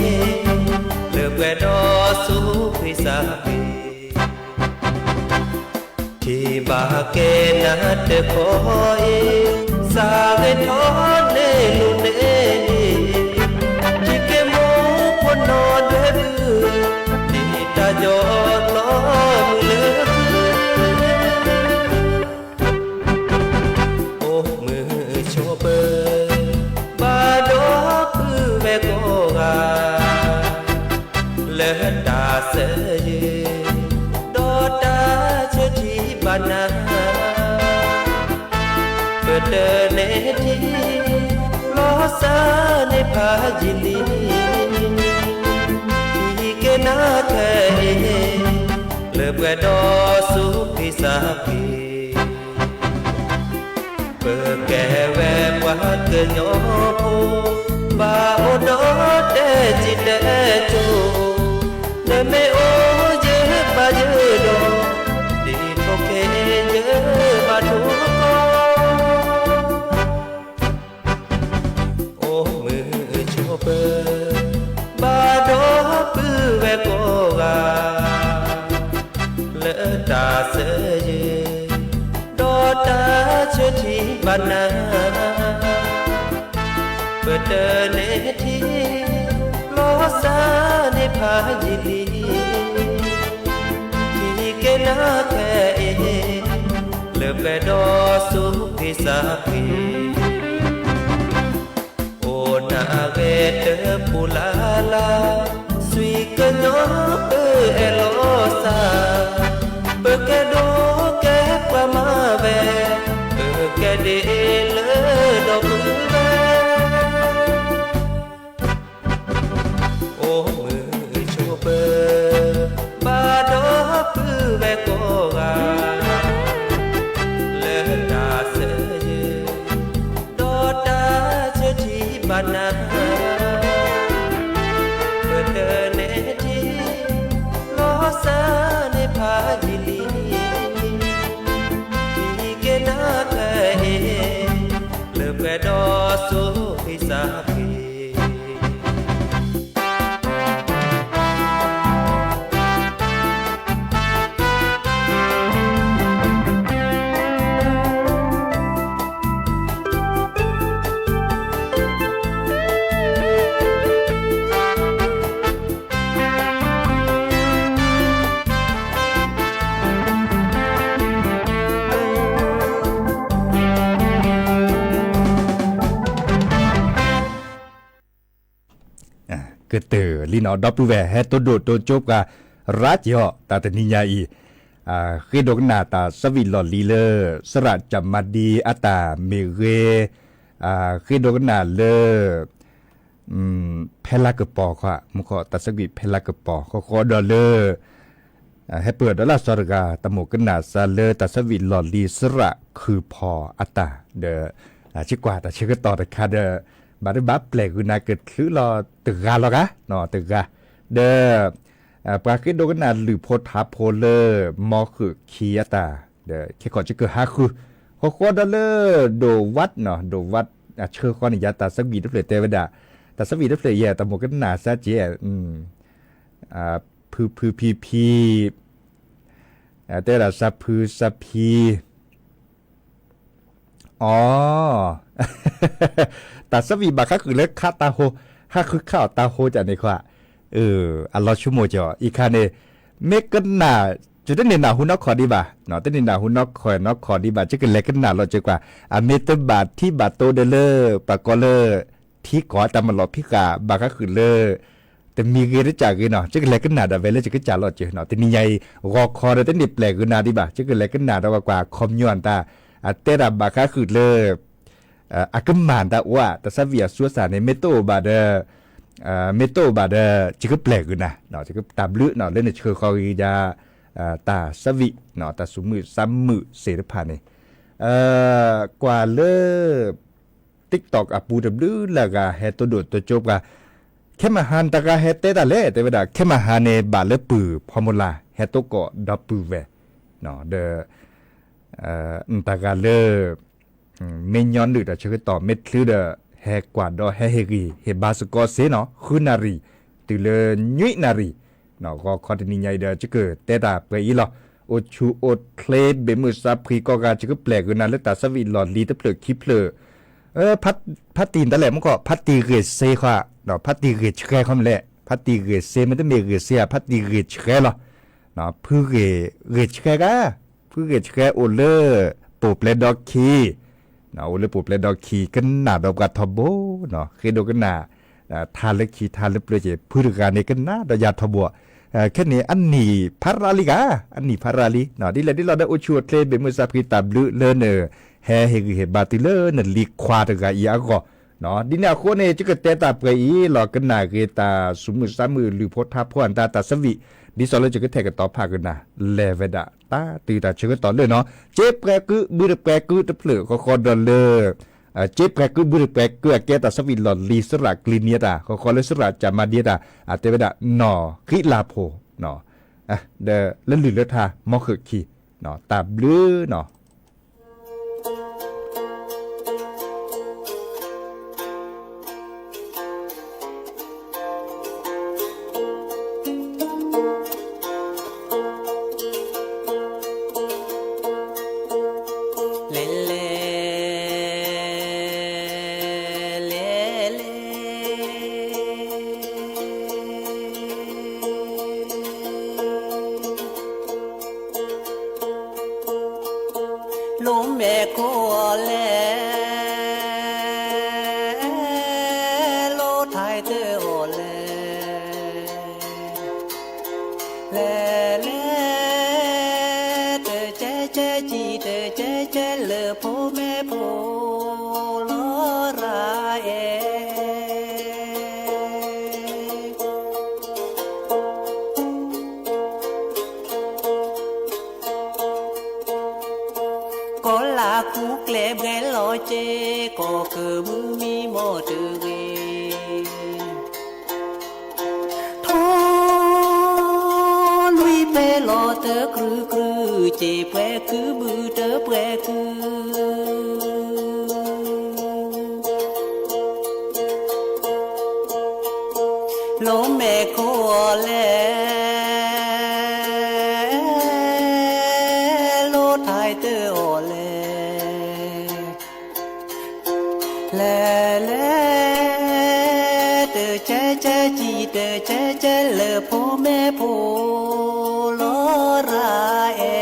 လၢပှဲၤဒီးဆူခွံစးပ့ၤ ထံၣ်ဘၣ်က့ၤနၤတခီအံၤ စးဂ့ၤထီၣ်န့ၢ်နုၢ်န့ၣ်န့ၣ် ထံၣ်က့ၤမိၢ်ဖိနီၢ်ဒွဲၣ်ဘု ဒ်တၢ်ယီၤလီၤမုာ်လၢ အိၣ်မုာ်ဆိးပၢၤ ဘၣ်ဒီပုၢ်ဝဲၢ်ကိးဂၤ လၢတၢ်ဆၢယုၢ် ဒီးတၢ်ဆၢထံၣ်ဘၣ်နၤ ပတန့ၢ်ထံ လီၤစၢ်န့ၢ်ဖးယံာ်လံ ထံၣ်က့ၤနၤခဲအံၤ လၢပှဲၤဒီးဆူခွံစးပ့ၤ ပကဲဝဲပှၤကညီဖိ ဘၣ်အိၣ်ဒီးတဲာ်စံၣ်တဲာ်ကၠိ နမ့ၢ်အိၣ်ယဘၣ်ယဒီး ဒ်ထိၣ်ခ့ယဘၣ်ထိၣ်ကီ အိၣ်မုာ်ဆိးပၢၤ ဘၣ်ဒီပုၢ်ဝဲၢ်ကိးဂၤ လၢတၢ်ဆၢယုၢ် ဒီးတၢ်ဆၢထံၣ်ဘၣ်နၤ ပတန့ၢ်ထံ လီၤစၢ်န့ၢ်ဖးယံာ်လံ ထံၣ်က့ၤနၤခဲအံၤ လၢပှဲၤဒီးဆူခွံစးပ့ၤ အိၣ်နၤဂဲၤတပူၤလၢ်လၢ် ဆွံကညီပအဲၣ်လီၤစၢ် ပကဲဒိၣ်ကဲပှၤမၤဝဲ ပကဲဒ်လၢဒီပုၢ်ဝဲၢ် အိၣ်မုာ်ဆိးပၢၤ ဘၣ်ဒီပုၢ်ဝဲၢ်ကိးဂၤ လၢတၢ်ဆၢယုၢ် ဒီးတၢ်ဆၢထံၣ်ဘၣ်နၤ ပတန့ၢ်ထံ လီၤစၢ်န့ၢ်ဖးယံာ်လံ ထံၣ်က့ၤနၤခဲအံၤ လၢပှဲၤဒီး ကတၢၢ်လံနီၤ ဒီပုၢ်ဝဲၢ် ဟဲတိၢ်ဒိၣ်တိၢ်ကၠိပှၤ ရၤက့ၤအီၤ တၢ်တနံၤညါအံၤ ဃ့ဒိကနၣ်တၢ်သးဝံၣ်လီၢ်လံၤလၢ စရၣ်ကၠၤမါဒံအတၢ်မ့ၢ်ဂ့ၤ, ဃ့ဒိကနၣ်လၢ ဖဲလါကပီၤခီ, မူခီ တၢ်သးဝံၣ်ဖဲလါကပီၤ ဃီဃီဒီးလၢ ဟဲပၢၢ်ဒီးလၢစီၤတဂၤ တၢ်မိၣ်ကနၣ်စၢၤလၢတၢ်သးဝံၣ်လီၢ်လံၤ စရၣ်ခုၣ်ဖီၣ်အတၢ် ဒီး စ့ၢ်ကီးတၢ်ဆၢကတီၢ်တခါဒီး ဘၣ်ဒုးဘၣ်ပျဲၢ်ဂုာ်နၤကချုးလီၤတဂၤလီၤဂၤ တဂၤ ဒီး ပှၤဃ့ဒိကနၣ်လုၢ်ဖိထါဖိလၢ မီၢ်ဃုၣ်ခံအတၢ် ဒီးခဲခီၣ်စကဟးဃု ဃီဃီဒီးလၢ ဒိၣ်ဝးနီၤ ဒိၣ်ဝး အဆှၢဃီန့ၣ်ယါ တၢ်သးဝံၣ်တဖျၢၣ်တဲဝဲဒၣ် တၢ်သးဝံၣ်တဖျၢၣ်ယဲ တၢ်မိၣ်ကနၣ်စၢၤကဲ ဖုဖုဖံဖံ တဲဝဲဒၣ်စၢဖုစၢဖံ အ တၢ်သးဝံၣ်ဘၣ်ဃးဃုာ်လၢခးတၢ်ဟိ, ဟးဃုခးအီၣ်တၢ်ဟိကန့ၣ်ခွါ, အလီၤဆိကမိၣ်ကီး အံၤခါန့ၣ် မ့ၢ်ကနၣ် ယတန့ၢ်နၢ်ဟူနီၢ်ခီၣ်ဒံးဘၣ်, တန့ၢ်နၢ်ဟူနီၢ်ခီၣ်နီၢ်ခီၣ်ဒံးဘၣ် ယကလဲၤကနၣ်လီၤက့ၤကွၢ်, အမ့ၢ်တဘၣ်ထံဘၣ်တိဒီးလၢ ပှၤကိးလၢ ထံကီၢ်တၢ်မၤလီၢ်ဖံးဃာ် ဘၣ်ဃးဃုာ်လၢ တမံၤဂ့ၤတစၢ်ဂ့ၤနီၤ ယကလဲၤကနၣ်ဒၣ်ဝဲလၢယကစၢ်လီၤက့ၤနီၤ, တနံၤညါအံၤ ဂီၤခီဒီးတန့ၢ်ပျဲၢ်ဂုာ်နၤဒံးဘၣ် ယကလဲၤကနၣ်ဒီးကွၢ်ကွၢ်ခီပညီအတၢ် အတဲဒၣ်ဘၣ်ဃးဃုာ်လၢ အကမၣ်တၢ်အိၣ်ဧါ တၢ်သးဝံၣ်အဆူအစၢ်န့ၣ် မ့ၢ်တအိၣ်ဘၣ်ဒီး မ့ၢ်တအိၣ်ဘၣ်ဒီး ယကပျဲၢ်ဂုာ်နၤ, တၢ်ဘျုးနီၤ လၢနဆှၢဃီၤဂ့ၤယၤ တၢ်သးဝံၣ် တၢ်ဆူးမုၢ်သးမုာ်သ့ၣ်တဖၣ်န့ၣ် ကွၢ်လၢ TikTok အပူၤတဘျုးလၢအဂၤဟဲတိၢ်ဒိၣ်တိၢ်ကၠိပှၤ, ခဲမဟါတဂၤဟဲတဲတၢ်လဲၣ် တဲဝဲဒၣ် ခဲမဟါန့ၣ်ဘၣ်လၢပုၢ်ဖီမူလၢ် ဟဲတိၢ်ကီၢ်ဒီပုၢ်ဝဲၢ်, ဒီး တၢ်ဂၤလၢ မ့ၢ်ညီနုၢ်တၢ်ဆၢကတီၢ်မ့ၢ်ချုးဒီး ဟဲကွၢ်ဒီးဟဲဟ့ၣ်ဂံၢ်ဟ့ၣ်ဘါစ့ၢ်ကီးစ့ၢ်နီၤ ဃုနၣ်ရံၣ် တုၤလၢနွံနၣ်ရံၣ်, ဂီၤခီတနံၤညါအံၤဒီး ယကတဲတၢ်ပှဲၤအံၤလီၤ, အိၣ်ဆူၣ်အိၣ်ချ့ဘ့ၣ်မုၢ်သးဖှံကိးဂၤ ယကပျဲၢ်ဂုာ်နၤလၢတၢ်သးဝံၣ်လီၢ်လံၤတဖျၢၣ်ခံဖျၢၣ်, ဖါတံၢ်တၢ်လဲၣ်မ့ၢ်ကီး ဖါတံၢ်ဂ့ၢ်စ့ခွါ, ဖါတံၢ်ဂ့ၢ်ဆှဲခီမ့ၢ်လဲၣ်, ဖါတံၢ်ဂ့ၢ်စ့ မ့တမ့ၢ်ဂ့ၢ်စ့ဧါ ဖါတံၢ်ဂ့ၢ်ဆှဲလီၤ, ဖုဂ့ၢ်ဂ့ၢ်ဆှဲဂၤ, ဖုဂ့ၢ်ဆှဲအိၣ်လၢ ပိာ်ပျဲဒီခံ အိၣ်လၢပိာ်ပျဲဒီခံ ကနၣ်ဒီးပှၤထီဘိနီၤ ဃ့ဒိကနၣ် ထါလၢခံထါလၢပျၢၤက့ၤ ဖုတဂၤန့ၣ်ကနၣ်ဒီးယၤထီဘိ, ခဲန့ၣ်အနံၣ်ဖးရၤလံဂၤ, အနံၣ်ဖးရၤလံ, ဒ်လဲၣ်ဒ်လဲၣ်ဒီးအိၣ်ဆူၣ်အိၣ်ချ့ဘ့ၣ်မုၢ်သးဖှံတၢ်ဘျုးလၢန ဟဲဟ့ၣ်ဂံၢ်ဟ့ၣ်ဘါတုၤလၢနလံၤခွါတဂၤအံၤအဂီၢ်, ဒ်န့ၣ်အဃိန့ၣ် ယကတဲတၢ်ပှဲၤအံၤလီၤ ကနၣ်ဂ့ၤတၢ်ဆူးမုၢ်သးမုာ်လုၢ်ဖိထါဖိအတၢ်သးဝံၣ်, ဒ်သိးလၢယကထဲၣ်ကတီၤဖးကနၣ် လဲၤဝဲဒၣ် တၢ်တုၤတၢ်ဆၢကတီၢ်လၢနီၤ စ့ပှဲၤကု ဘုတပှဲၤကုတဖျၢၣ် ဃီဃီဒီးလၢ စ့ပှဲၤကု ဘုတပှဲၤကု အကဲတၢ်သးဝံၣ်လီၢ်လံၤ စရၣ်ကျံၤနံၤအတၢ် ဃီဃီလၢစရၣ်ကၠၤမါဒံအတၢ် အတဲဝဲဒၣ် နီၢ်ဃံလၤဖိ ဒီးလၢလုၢ်လၢထါ မီၢ်ဃုၣ်ခံ တၢ်ဘျုးနီၤ လဲၤလဲၤ လဲၤလဲၤ လိမဲာ်ခိၣ်အီၤလဲၣ်, လိထါတၢ်အီၤလဲၣ်, လဲၤလဲၤ တကဲကဲကံ တကဲကဲလၢဖိမဲာ်ဖိ လီၤရၤအဲၣ် ကီၤလၤကူကျဲဘှဲလီၤက့ၤ ကီၢ်ကမုၢ်မံမီၢ်တဂ့ၤ ထီ လွံၢ်ပဲလီၤတကြူးကြူး စ့ပှဲၤကု ဘုတပှဲၤကု လိမဲာ်ခိၣ်အီၤလဲၣ်, လိထါတၢ်အီၤလဲၣ် လဲၤလဲၤ တကဲကဲကံ တကဲကဲလၢဖိမဲာ်ဖိ လီၤရၤအဲ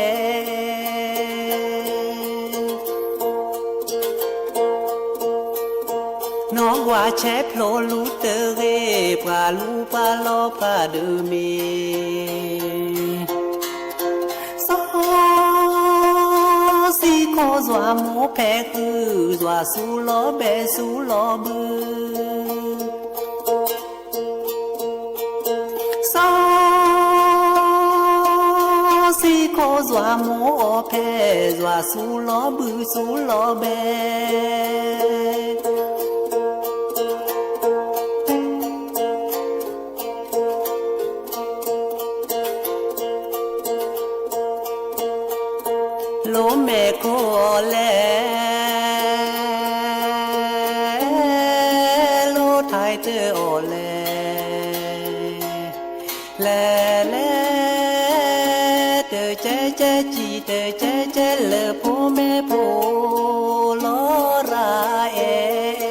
ၣ် နီၢ်ကွၢ်ဆဲးဖျိလူၤတဂ့ၤ, ပှၤလူၤပှၤလီၤပှၤဒုးမ့ၢ် စီၤစံခိၣ် ယွၤမိၢ်ဖဲးဃုာ်, ယွၤစူၤလီၤဘဲစူၤလီၤဘု, စီၤစံခိၣ် ယွၤမိၢ်အီၤဖဲး, ယွၤစူၤလီၤဘုစူၤလီၤဘဲ လိၣ်မဲာ်ခိၣ်အီၤလဲၣ်, လိၣ်ထဲးတၢ်အီၤလဲၣ်, လဲၤလဲၤ တကဲကဲကံၣ် တကဲကဲလၢဖိမ့ၢ်ဖိလီၤရၤအဲၣ်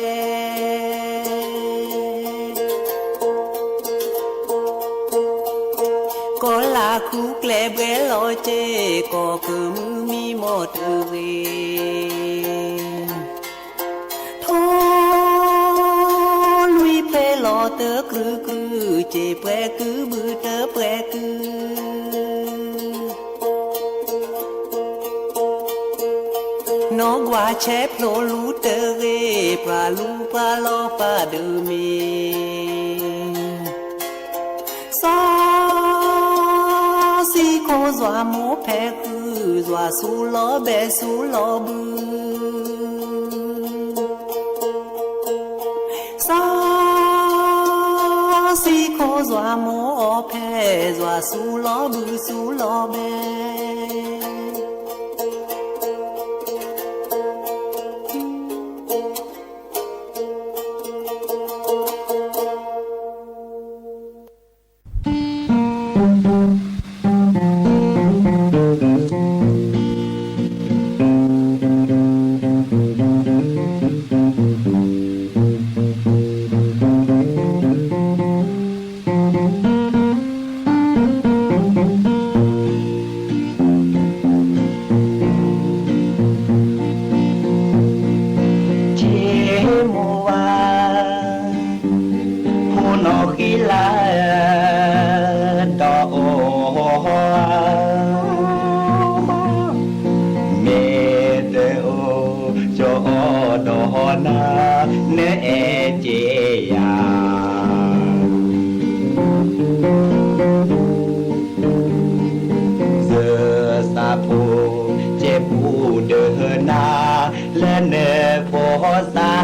ကီၢ်လၢ်ဃုကျဲဘှဲလီၤစ့ၢ်ကီး ကမုၢ်မံမီၢ်တဂ့ၤ, ထိၣ်လွံၢ်ဖျၢၣ်လီၤတကြုးကြုး, စ့ပှဲၤကုဘုတပှဲၤကု နီၢ်ကွၢ်ဆဲးဖျိလူၤတဂ့ၤ, ပှၤလူၤပှၤလီၤပှၤဒုးမ့ၢ် စီၤစံခိၣ် ယွၤမိၢ်ဖဲးဃုာ်, ယွၤစူၤလီၤဘဲစူၤလီၤဘု, စီၤစံခိၣ် ယွၤမိၢ်အီၤဖဲး, ယွၤစူၤလီၤဘုစူၤလီၤဘဲ က့မိၢ်ဝါ ဖိနီၢ်ဃံလၤ ဒီးအီၤ မ့ၢ်တအိၣ် ကၠီအီၤဒီးနၤ နအဲၣ်က့ယၤ ယသးဖိကဲပူၤဒီးနၤ လၢနဖိသၣ်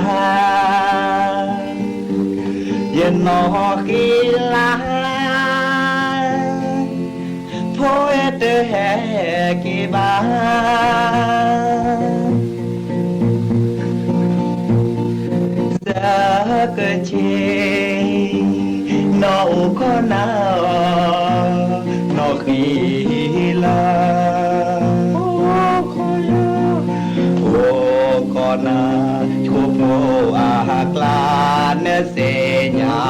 ယနီၢ်ဃံလၤ ဖိတဟဲက့ၤဘၣ် စကဆ့ နီၢ်အိၣ်ခိးနၤ နီၢ်ဃံလၤ အိၣ်ခိးနၤ ဆိဖိအကျါ နသ့ၣ်ညါ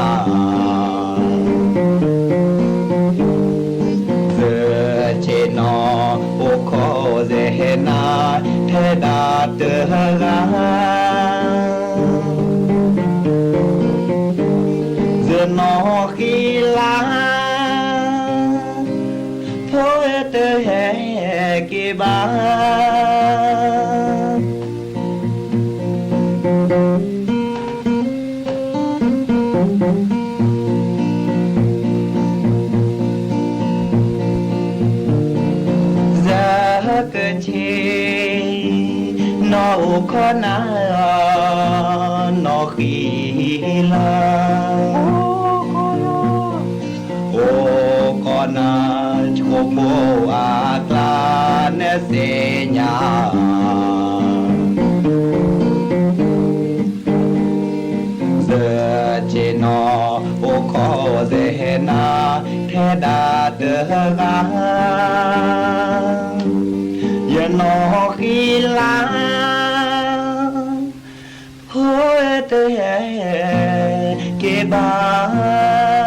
စကဆ့နီၢ်အိၣ်ခိး ယဟဲနၤ ထဲဒၣ်တဂၤ ယနီၢ်ဃံလၤ ဖိတဟဲက့ၤဘၣ် စကဆ့ နီၢ်အိၣ်ခိးနၤ နီၢ်ဃံလၤ အိၣ်ခိးနၤ ဆိဖိအကျါ နသ့ၣ်ညါ စကဆ့နီၢ်အိၣ်ခိး ယဟဲနၤ ထဲဒၣ်တဂၤ ယနီၢ်ဃံလၤ ဖိတဟဲက့ၤဘၣ်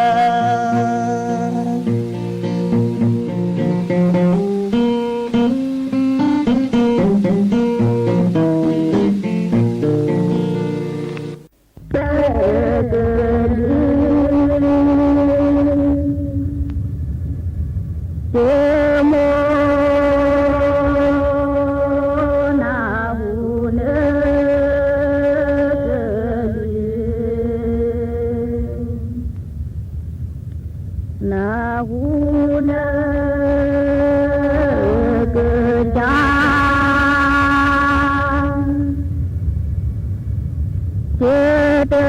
က့ၤတၢ်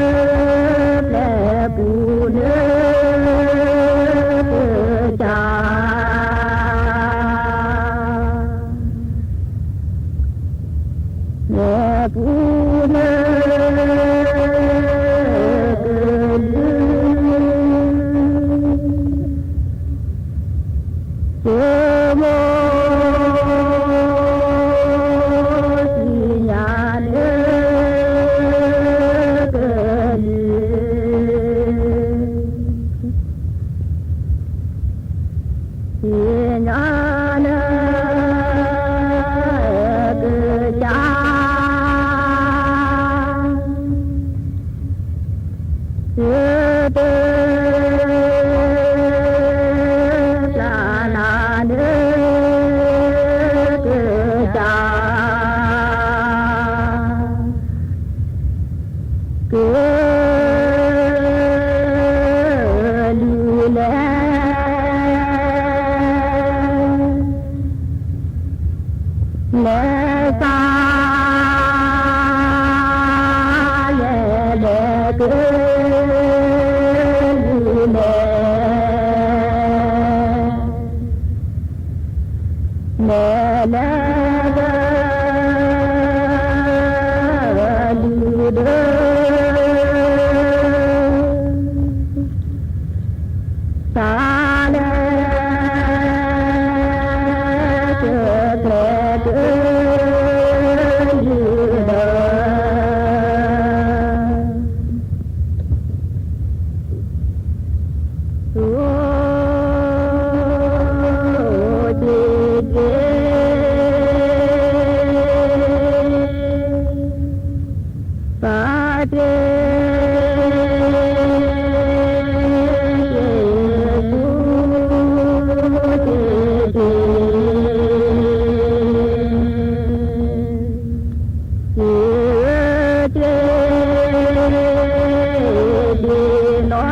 ပျဲပူၤလၢကစၢ် ပျဲပူၤလၢကလုၢ် ကမိၢ်သ့ၣ်ညါလၢကလုၢ် သ့ၣ်ညါလၢကစၢ် ကတၢၢ် ပျၢ်နၤလၢကစၢ် ကလုၢ်လဲၣ် လဲၤစါ လဲၤလဲၤကလုၢ် လဲၤ လဲၤလဲၤကလုၢ် စါလဲၣ် ကကျဲၤကလုၢ်ဒီး အိၣ်က့ၤက့ၤ ပာ်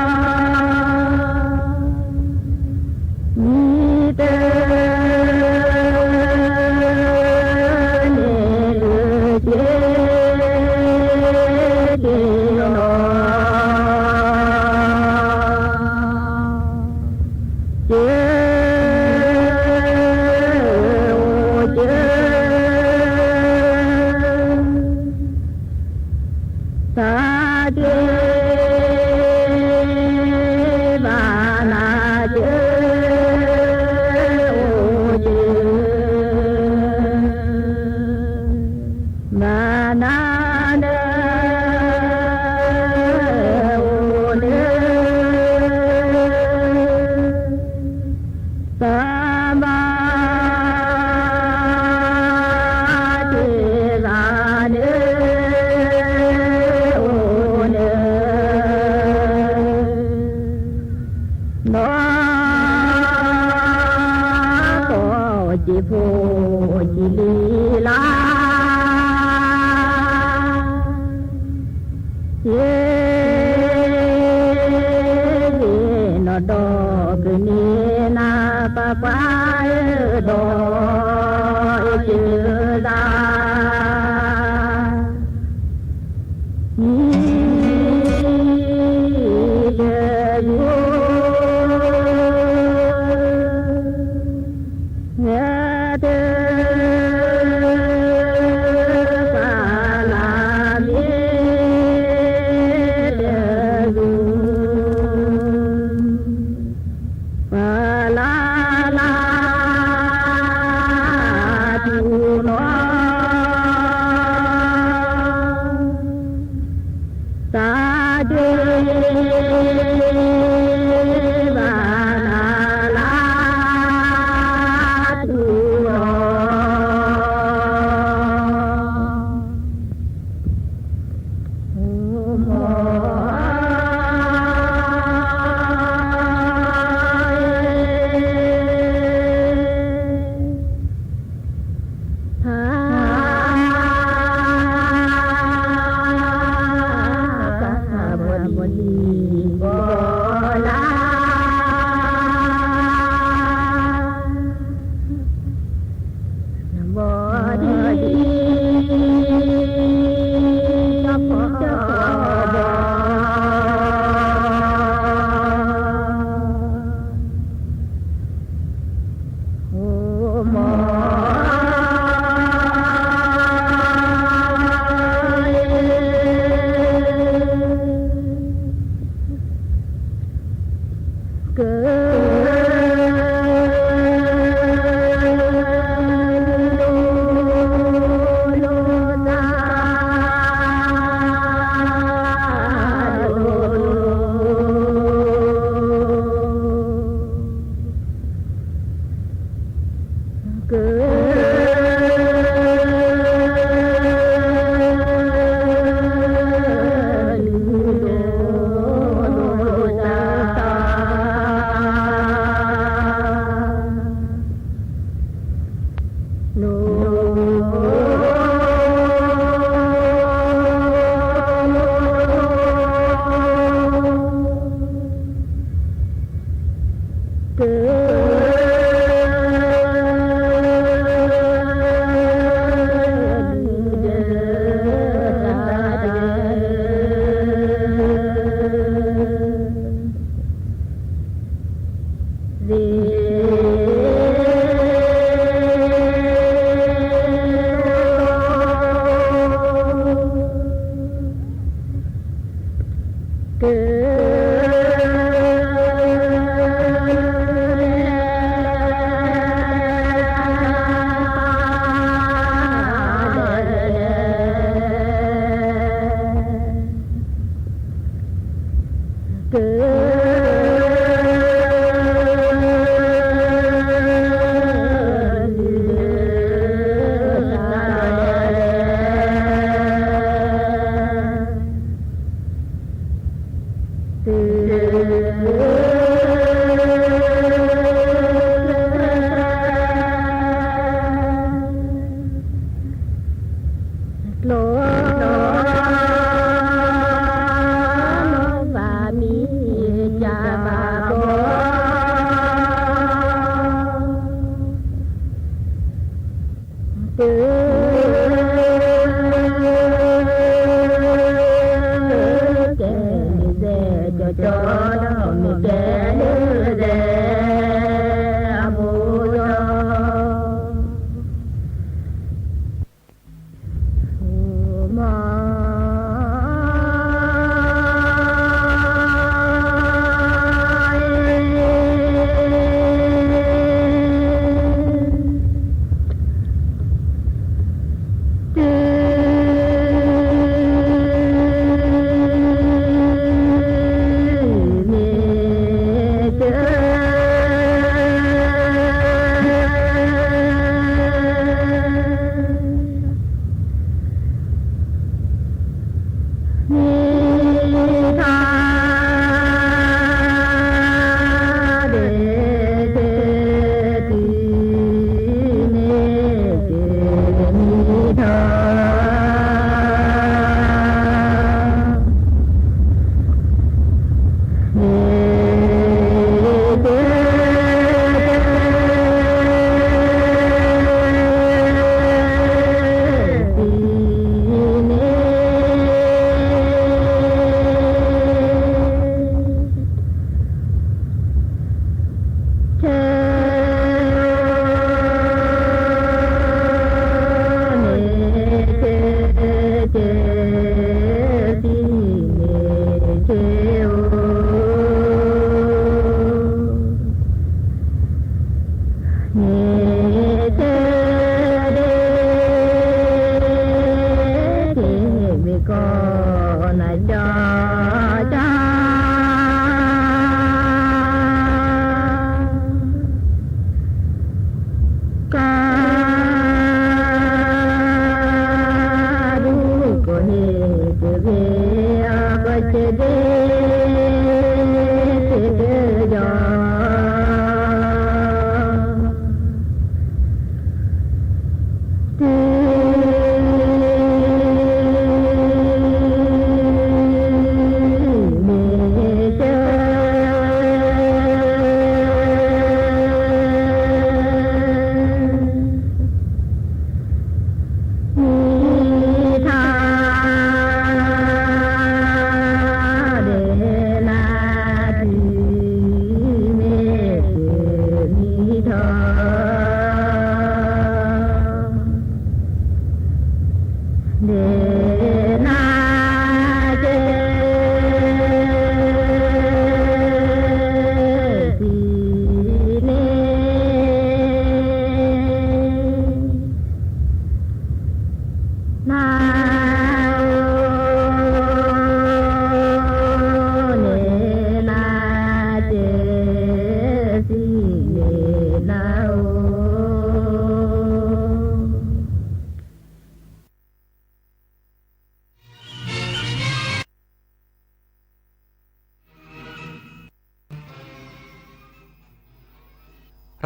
တ့ၢ်က့ၤ က့ၤက့ၤ က့ၤဝဲက့ၤ ဒ်နီၢ် မံၤတ န့ၣ်က့ၤ က့ၤနီၢ် က့ၤ အိၣ်က့ၤ သးက့ၤ ဘၣ်နၤက့ၤ အိၣ်က့ၤ ဘၣ်နၤလၢ အိၣ်လၢ သးဘၣ် က့ၤသးလၢ အိၣ်လၢ နီၢ် ကီၢ်က့ၤဖိ က့ၤလံလၢ က့ၤ က့ၤနီၢ်ဒီး ကန့ၢ်နၤ ပှၤကွၢ်အၢဒီး အကၢသး မံၤတယုၢ် ဟဲတ ပှၤလၢမ့ၢ်တဂ့ၤ ပှၤလၢလၢ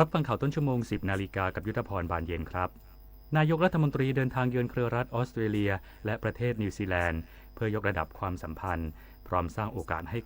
รับฟังข่าวต้นชั่วโมง สิบนาฬิกา กับยุทธพร บานเย็นครับ นายกรัฐมนตรีเดินทางเยือนเครือรัฐออสเตรเลียและประเทศนิวซีแลนด์ เพื่อยกระดับความสัมพันธ์ พร้อมสร้างโอกาสให้